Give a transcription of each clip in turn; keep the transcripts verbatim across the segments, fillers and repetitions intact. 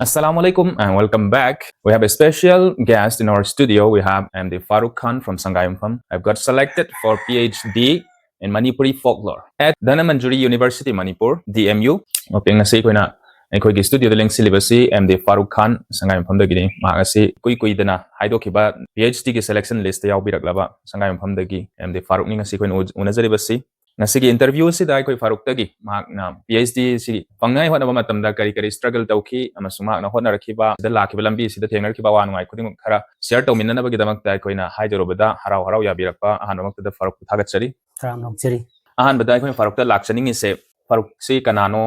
Assalamu alaikum and welcome back. We have a special guest in our studio. We have M D Farooq Khan from Sangaiyumpham. I've got selected for P H D in Manipuri folklore at Dhanamanjuri University, Manipur, D M U. Okay, ꯉꯁꯤ ꯑꯩꯈꯣꯏꯅ ꯑꯩꯈꯣꯏꯒꯤ ꯁ꯭ꯇꯨꯗꯤꯑꯣꯗ ꯂꯦꯡꯁꯤꯜꯂꯤꯕꯁꯤ M D Farooq Khan ꯁꯪꯒꯥꯏꯌꯨꯝꯐꯝꯗꯒꯤꯅꯤ꯫ ꯃꯍꯥꯛ ꯑꯁꯤ ꯏꯀꯨꯏ ꯀꯨꯏꯗꯅ ꯍꯥꯏꯗꯣꯛꯈꯤꯕ P H D ꯒꯤ selection list ꯇ ꯌꯥꯎꯕꯤꯔꯛꯂꯕ ꯁꯪꯒꯥꯏꯌꯨꯝꯐꯝꯗꯒꯤ M D Farooq ꯅꯤ ꯉꯁꯤ ꯑꯩꯈꯣꯏꯅ ꯎ-, ꯎꯅꯖꯔꯤꯕꯁꯤ꯫ ꯉꯁꯤꯒꯤ interview ꯑꯁꯤꯗ ꯑꯩꯈꯣꯏ ꯐꯥꯔꯨꯛꯇꯒꯤ ꯃꯍꯥꯛꯅ P H D ꯁꯤ ꯐꯪꯅꯉꯥꯏ ꯍꯣꯠꯅꯕ ꯃꯇꯝꯗ ꯀꯔꯤ ꯀꯔꯤ struggle ꯇꯧꯈꯤ ꯑꯃꯁꯨꯡ ꯃꯍꯥꯛꯅ ꯍꯣꯠꯅꯔꯛꯈꯤꯕ, ꯁꯤꯗ ꯂꯥꯛꯈꯤꯕ ꯂꯝꯕꯤ ꯑꯁꯤꯗ ꯊꯦꯡꯅꯔꯛꯈꯤꯕ ꯑꯋꯥ ꯅꯨꯡꯉꯥꯏ ꯈꯨꯗꯤꯡꯃꯛ ꯈꯔ share ꯇꯧꯃꯤꯟꯅꯅꯕꯒꯤꯗꯃꯛꯇ ꯑꯩꯈꯣꯏꯅ ꯍꯥꯏꯖꯔꯨꯕꯗ ꯍꯔꯥꯎ ꯍꯔꯥꯎ ꯌꯥꯕꯤꯔꯛꯄ ꯑꯍꯥꯟꯕꯃꯛꯇꯗ ꯐꯥꯔꯨꯛꯄꯨ ꯊꯥꯒꯠꯆꯔꯤ꯫ ꯇꯔꯥꯝꯅ ꯑꯣꯛꯆꯔꯤ꯫ ꯑꯍꯥꯟꯕꯗ ꯑꯩꯈꯣꯏꯅ ꯐꯥꯔꯨꯛꯇ ꯂꯥꯛꯆꯅꯤꯡꯉꯤꯁꯦ, ꯐꯥꯔꯨꯛꯁꯤ ꯀꯅꯥꯅꯣ?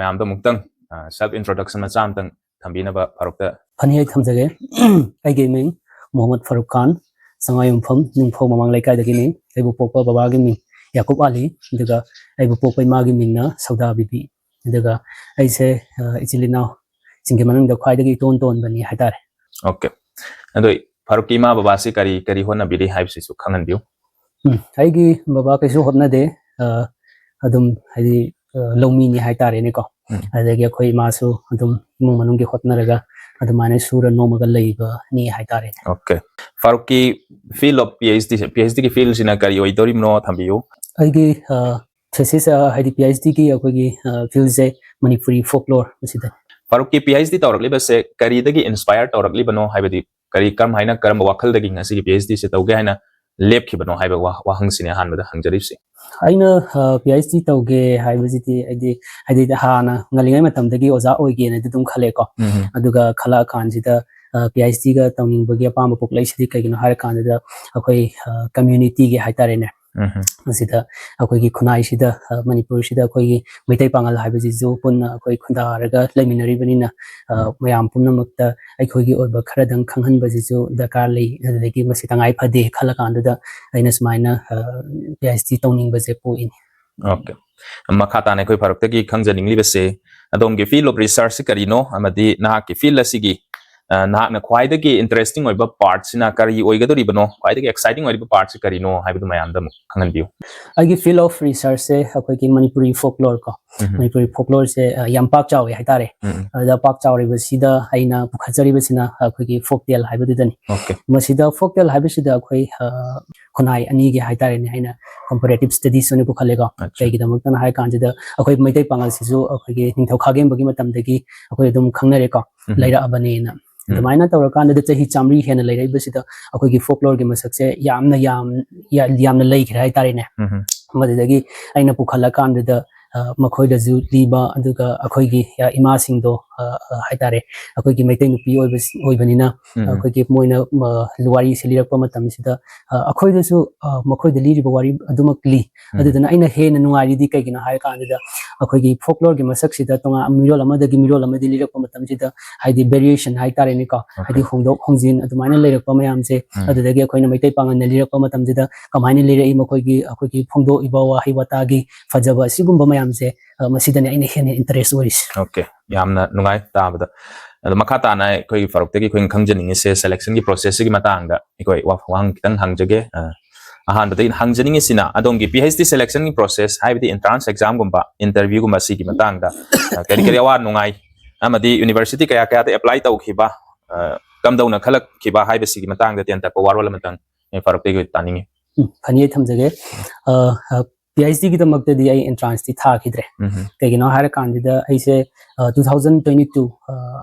ꯃꯌꯥꯝꯗ ꯑꯃꯨꯛꯇꯪ, ꯑ, self introduction ꯃꯆꯥ ꯑꯃꯇꯪ ꯊꯝꯕꯤꯅꯕ ꯐꯥꯔꯨꯛꯇ꯫ ꯐꯅꯤ, ꯑꯩ ꯊꯝꯖꯒꯦ꯫ ꯑꯩꯒꯤ ꯃꯤꯡ ꯃꯣꯍꯝꯃꯗ ꯐꯥꯔꯨꯛ ꯈꯥꯟ, ꯁꯉꯥꯏꯌꯨꯝꯐꯝ ꯅꯤꯡꯐꯧ ꯃꯃꯥꯡ ꯂꯩꯀꯥꯏꯗꯒꯤꯅꯤ꯫ ꯑꯩꯕꯨ ꯄꯣꯛꯄ ꯕꯕꯥꯒꯤ ꯃꯤꯡ ꯌꯥꯀꯨꯕ ꯑꯂꯤ, ꯑꯗꯨꯒ ꯑꯩꯕꯨ ꯄꯣꯛꯄ ꯏꯃꯥꯒꯤ ꯃꯤꯡꯅ ꯁꯧꯗꯥ ꯕꯤꯕꯤ꯫ ꯑꯗꯨꯒ ꯑꯩꯁꯦ, ꯑ, ꯏꯆꯤꯜ ꯏꯅꯥꯎꯁꯤꯡꯒꯤ ꯃꯅꯨꯡꯗ ꯈ꯭ꯋꯥꯏꯗꯒꯤ ꯏꯇꯣꯟ ꯇꯣꯟꯕꯅꯤ ꯍꯥꯏꯇꯥꯔꯦ꯫ Okay꯫ ꯑꯗꯣ ꯐꯥꯔꯨꯛꯀꯤ ꯏꯃꯥ ꯕꯕꯥꯁꯤ ꯀꯔꯤ, ꯀꯔꯤ ꯍꯣꯠꯅꯕꯤꯔꯤ ꯍꯥꯏꯕꯁꯤꯁꯨ ꯈꯪꯍꯟꯕꯤꯌꯨ꯫ ꯎꯝ, ꯑꯩꯒꯤ ꯕꯕꯥ ꯀꯩꯁꯨ ꯍꯣꯠꯅꯗꯦ꯫ ꯑ, ꯑꯗꯨꯝ ꯍꯥꯏꯗꯤ, ꯑ, ꯂꯧꯃꯤꯅꯤ ꯍꯥꯏꯇꯥꯔꯦꯅꯦꯀꯣ꯫ ꯎꯝ꯫ ꯑꯗꯒꯤ ꯑꯩꯈꯣꯏ ꯏꯃꯥꯁꯨ ꯑꯗꯨꯝ ꯏꯃꯨꯡ ꯃꯅꯨꯡꯒꯤ ꯍꯣꯠꯅꯔꯒ ꯑꯗꯨꯃꯥꯏꯅ ꯁꯨꯔ ꯅꯣꯝꯃꯒ ꯂꯩꯕꯅꯤ ꯍꯥꯏꯇꯥꯔꯦꯅꯦ꯫ Okay꯫ ꯐꯥꯔꯨꯛꯀꯤ field of P H D say, P H D ꯒꯤ field ꯁꯤꯅ ꯀꯔꯤ ꯑꯣꯏꯗꯧꯔꯤꯕꯅꯣ ꯊꯝꯕꯤꯌꯨ꯫ ꯑꯩꯒꯤ, ꯑ, thesis, ꯑ, ꯍꯥꯏꯗꯤ P H D ꯒꯤ ꯑꯩꯈꯣꯏꯒꯤ, ꯑ, field ꯁꯦ Manipuri folklore ꯑꯁꯤꯗꯅꯤ꯫ ꯐꯥꯔꯨꯛꯀꯤ P H D ꯇꯧꯔꯛꯂꯤꯕꯁꯦ ꯀꯔꯤꯗꯒꯤ inspire ꯇꯧꯔꯛꯂꯤꯕꯅꯣ? ꯍꯥꯏꯕꯗꯤ ꯀꯔꯤ, ꯀꯔꯝ ꯍꯥꯏꯅ, ꯀꯔꯝꯕ ꯋꯥꯈꯜꯗꯒꯤ ꯉꯁꯤꯒꯤ P H D ꯁꯦ ꯇꯧꯒꯦ ꯍꯥꯏꯅ ꯂꯦꯞꯈꯤꯕꯅꯣ ꯍꯥꯏꯕ ꯋꯥ-, ꯋꯥꯍꯪꯁꯤꯅꯤ ꯑꯍꯥꯟꯕꯗ ꯍꯪꯖꯔꯤꯕꯁꯤ꯫ ꯑꯩꯅ, ꯑ, P H D ꯇꯧꯒꯦ ꯍꯥꯏꯕꯁꯤꯗꯤ ꯑꯩꯗꯤ, ꯍꯥꯏꯗꯤ ꯍꯥꯟꯅ ꯉꯜꯂꯤꯉꯩ ꯃꯇꯝꯗꯒꯤ ꯑꯣꯖꯥ ꯑꯣꯏꯒꯦꯅꯗꯤ ꯑꯗꯨꯝ ꯈꯜꯂꯦꯀꯣ꯫ ꯎꯝ꯫ ꯑꯗꯨꯒ ꯈꯜꯂꯛꯑꯀꯥꯟꯁꯤꯗ, ꯑ, P H D ꯒ ꯇꯧꯅꯤꯡꯕꯒꯤ ꯑꯄꯥꯝꯕ ꯄꯣꯛꯂꯛꯏꯁꯤꯗꯤ ꯀꯩꯒꯤꯅꯣ ꯍꯥꯏꯔꯀꯥꯟꯗ ꯑꯩꯈꯣꯏ, ꯑ, community ꯒꯤ ꯍꯥꯏꯇꯥꯔꯦꯅꯦ꯫ ꯎꯝ꯫ ꯃꯁꯤꯗ ꯑꯩꯈꯣꯏꯒꯤ ꯈꯨꯟꯅꯥꯏꯁꯤꯗ, ꯑ, ꯃꯅꯤꯄꯨꯔꯁꯤꯗ ꯑꯩꯈꯣꯏꯒꯤ ꯃꯩꯇꯩ ꯄꯥꯉꯜ ꯍꯥꯏꯕꯁꯤꯁꯨ ꯄꯨꯟꯅ ꯑꯩꯈꯣꯏ ꯈꯨꯟꯗꯥꯔꯒ ꯂꯩꯃꯤꯟꯅꯔꯤꯕꯅꯤꯅ, ꯑ, ꯎꯝ꯫ ꯃꯌꯥꯝ ꯄꯨꯝꯅꯃꯛꯇ ꯑꯩꯈꯣꯏꯒꯤ ꯑꯣꯏꯕ ꯈꯔꯗꯪ ꯈꯪꯍꯟꯕꯁꯤꯁꯨ ꯗꯔꯀꯥꯔ ꯂꯩ, ꯑꯗꯨꯗꯒꯤ ꯃꯁꯤ ꯇꯉꯥꯏ ꯐꯗꯦ ꯈꯜꯂ ꯀꯥꯟꯗꯨꯗ ꯑꯩꯅ ꯁꯨꯃꯥꯏꯅ, ꯑ, P H D ꯇꯧꯅꯤꯡꯕꯁꯦ ꯄꯣꯛꯏꯅꯤ꯫ Okay꯫ ꯃꯈꯥ ꯇꯥꯅ ꯑꯩꯈꯣꯏ ꯐꯥꯔꯨꯛꯇꯒꯤ ꯈꯪꯖꯅꯤꯡꯂꯤꯕꯁꯦ, ꯑꯗꯣꯝꯒꯤ field of research ꯁꯤ ꯀꯔꯤꯅꯣ ꯑꯃꯗꯤ ꯅꯍꯥꯛꯀꯤ field ꯑꯁꯤꯒꯤ ꯑ, ꯅꯍꯥꯛꯅ ꯈ꯭ꯋꯥꯏꯗꯒꯤ interesting ꯑꯣꯏꯕ part ꯁꯤꯅ ꯀꯔꯤ ꯑꯣꯏꯒꯗꯧꯔꯤꯕꯅꯣ, ꯈ꯭ꯋꯥꯏꯗꯒꯤ exciting ꯑꯣꯏꯔꯤꯕ part ꯁꯤ ꯀꯔꯤꯅꯣ ꯍꯥꯏꯕꯗꯨ ꯃꯌꯥꯝꯗ ꯑꯃꯨꯛ ꯈꯪꯍꯟꯕꯤꯌꯨ꯫ ꯑꯩꯒꯤ field of research ꯁꯦ ꯑꯩꯈꯣꯏꯒꯤ ꯃꯅꯤꯄꯨꯔꯤ folklore ꯀꯣ, ꯎꯝ꯫ ꯃꯅꯤꯄꯨꯔꯤ folklore ꯁꯦ, ꯑ, ꯌꯥꯝ ꯄꯥꯛ ꯆꯥꯎꯋꯦ ꯍꯥꯏꯇꯥꯔꯦ꯫ ꯎꯝ꯫ ꯑꯗꯨꯗ ꯄꯥꯛ ꯆꯥꯎꯔꯤꯕꯁꯤꯗ ꯑꯩꯅ ꯄꯨꯈꯠꯆꯔꯤꯕꯁꯤꯅ ꯑꯩꯈꯣꯏꯒꯤ folk tale ꯍꯥꯏꯕꯗꯨꯗꯅꯤ꯫ Okay. ꯃꯁꯤꯗ folk tale ꯍꯥꯏꯕꯁꯤꯗ ꯑꯩꯈꯣꯏ, ꯑ, ꯈꯨꯟꯅꯥꯏ ꯑꯅꯤꯒꯤ ꯍꯥꯏꯇꯥꯔꯦꯅꯦ, ꯑꯩꯅ comparative studies ꯑꯣꯏꯅ ꯄꯨꯈꯠꯂꯦꯀꯣ꯫ ꯑꯠꯆꯥ꯫ ꯀꯩꯒꯤꯗꯃꯛꯇꯅ ꯍꯥꯏ ꯀꯥꯟꯁꯤꯗ ꯑꯩꯈꯣꯏ ꯃꯩꯇꯩ ꯄꯥꯉꯜꯁꯤꯁꯨ ꯑꯩꯈꯣꯏꯒꯤ ꯅꯤꯡꯊꯧ ꯈꯥꯒꯦꯝꯕꯒꯤ ꯃꯇꯝꯗꯒꯤ ꯑꯩꯈꯣꯏ ꯑꯗꯨꯝ ꯈꯪꯅꯔꯦꯀꯣ, ꯎꯝ꯫ ꯂꯩꯔꯛꯑꯕꯅꯦꯅ꯫ ꯎꯝ꯫ ꯑꯗꯨꯃꯥꯏꯅ ꯇꯧꯔꯀꯥꯟꯗꯨꯗ ꯆꯍꯤ ꯆꯥꯃꯔꯤ ꯍꯦꯟꯅ ꯂꯩꯔꯛꯏꯕꯁꯤꯗ ꯑꯩꯈꯣꯏꯒꯤ folklore ꯒꯤ ꯃꯁꯛꯁꯦ ꯌꯥꯝꯅ ꯌꯥꯝ-, ꯌꯥ-, ꯌꯥꯝꯅ ꯂꯩꯈ꯭ꯔꯦ ꯍꯥꯏꯇꯥꯔꯦꯅꯦ꯫ ꯎꯝ꯫ ꯃꯗꯨꯗꯒꯤ ꯑꯩꯅ ꯄꯨꯈꯠꯂꯀꯥꯟꯗꯨꯗ, ꯑ, ꯃꯈꯣꯏꯗꯁꯨ ꯂꯤꯕ, ꯑꯗꯨꯒ ꯑꯩꯈꯣꯏꯒꯤ, ꯑ, ꯏꯃꯥꯁꯤꯡꯗꯣ, ꯑ, ꯑ, ꯍꯥꯏꯇꯥꯔꯦ, ꯑꯩꯈꯣꯏꯒꯤ ꯃꯩꯇꯩ ꯅꯨꯄꯤ ꯑꯣꯏꯕꯁꯤ-, ꯑꯣꯏꯕꯅꯤꯅ, ꯎꯝ꯫ ꯑꯩꯈꯣꯏꯒꯤ ꯃꯣꯏꯅ, ꯑ, ꯋꯥꯔꯤꯁꯦ ꯂꯤꯔꯛꯄ ꯃꯇꯝꯁꯤꯗ, ꯑ, ꯑꯩꯈꯣꯏꯗꯁꯨ, ꯑ, ꯃꯈꯣꯏꯗ ꯂꯤꯔꯤꯕ ꯋꯥꯔꯤ ꯑꯗꯨꯃꯛ ꯂꯤ꯫ ꯎꯝ꯫ ꯑꯗꯨꯗꯨꯅ ꯑꯩꯅ ꯍꯦꯟꯅ ꯅꯨꯡꯉꯥꯏꯔꯤꯗꯤ ꯀꯩꯒꯤꯅꯣ ꯍꯥꯏꯔ ꯀꯥꯟꯁꯤꯗ, ꯑꯩꯈꯣꯏꯒꯤ folklore ꯒꯤ ꯃꯁꯛꯁꯤꯗ ꯇꯣꯉꯥꯟ ꯃꯤꯔꯣꯜ ꯑꯃꯗꯒꯤ ꯃꯤꯔꯣꯜ ꯑꯃꯗꯤ ꯂꯤꯔꯛꯄ ꯃꯇꯝꯁꯤꯗ, ꯍꯥꯏꯗꯤ variation ꯍꯥꯏꯇꯥꯔꯦꯅꯦꯀꯣ, Okay. ꯍꯥꯏꯗꯤ ꯍꯣꯡꯗꯣꯛ ꯍꯣꯡꯖꯤꯟ ꯑꯗꯨꯃꯥꯏꯅ ꯂꯩꯔꯛꯄ ꯃꯌꯥꯝꯁꯦ, ꯎꯝ꯫ ꯑꯗꯨꯗꯒꯤ ꯑꯩꯈꯣꯏꯅ ꯃꯩꯇꯩ ꯄꯥꯉꯜꯅ ꯂꯤꯔꯛꯄ ꯃꯇꯝꯁꯤꯗ ꯀꯃꯥꯏꯅ ꯂꯤꯔꯛꯏ, ꯃꯈꯣꯏꯒꯤ, ꯑꯩꯈꯣꯏꯒꯤ ꯐꯣꯡꯗꯣꯛꯏꯕ ꯋꯥꯍꯩ ꯋꯥꯇꯥꯒꯤ ꯐꯖꯕ, ꯁꯤꯒꯨꯝꯕ ꯃꯌꯥꯝꯁꯦ, ꯑ, ꯃꯁꯤꯗꯅꯦ ꯑꯩꯅ ꯍꯦꯟꯅ interest ꯑꯣꯏꯔꯤꯁꯦ꯫ Okay, ꯌꯥꯝꯅ ꯅꯨꯡꯉꯥꯏ ꯇꯥꯕꯗ꯫ ꯑꯗꯣ ꯃꯈꯥ ꯇꯥꯅ ꯑꯩꯈꯣꯏꯒꯤ ꯐꯥꯔꯨꯛꯇꯒꯤ ꯑꯩꯈꯣꯏꯅ ꯈꯪꯖꯅꯤꯡꯉꯤꯁꯦ selection ꯒꯤ process ꯁꯤꯒꯤ ꯃꯇꯥꯡꯗ ꯑꯩꯈꯣꯏ ꯋꯥ-, ꯋꯥꯍꯪ ꯈꯤꯇꯪ ꯍꯪꯖꯒꯦ꯫ ꯑ, ꯑꯍꯥꯟꯕꯗ ꯑꯩꯅ ꯍꯪꯖꯅꯤꯡꯉꯤꯁꯤꯅ ꯑꯗꯣꯝꯒꯤ PhD selection ꯒꯤ process, ꯍꯥꯏꯕꯗꯤ entrance exam ꯒꯨꯝꯕ, interview ꯒꯨꯝꯕ, ꯁꯤꯒꯤ ꯃꯇꯥꯡꯗ, ꯑ, ꯀꯔꯤ ꯀꯔꯤ ꯑꯋꯥ ꯅꯨꯡꯉꯥꯏ ꯑꯃꯗꯤ university ꯀꯌꯥ ꯀꯌꯥꯗ apply ꯇꯧꯈꯤꯕ, ꯑ, ꯀꯝꯗꯧꯅ ꯈꯜꯂꯛꯈꯤꯕ ꯍꯥꯏꯕꯁꯤꯒꯤ ꯃꯇꯥꯡꯗ ꯇꯦꯟꯇꯛꯄ ꯋꯥꯔꯣꯜ ꯑꯃꯇꯪ ꯑꯩ ꯐꯥꯔꯨꯛꯇꯒꯤ ꯇꯥꯅꯤꯡꯉꯤ꯫ ꯎꯝ, ꯐꯅꯤ, ꯑꯩ ꯊꯝꯖꯒꯦ꯫ ꯑ, ꯑ, PhD ꯒꯤꯗꯃꯛꯇꯗꯤ ꯑꯩ entrance ꯇꯤ ꯊꯥꯈꯤꯗ꯭ꯔꯦ꯫ ꯎꯝ꯫ ꯀꯩꯒꯤꯅꯣ ꯍꯥꯏꯔ ꯀꯥꯟꯁꯤꯗ ꯑꯩꯁꯦ, ꯑ, two thousand twenty two, ꯑ,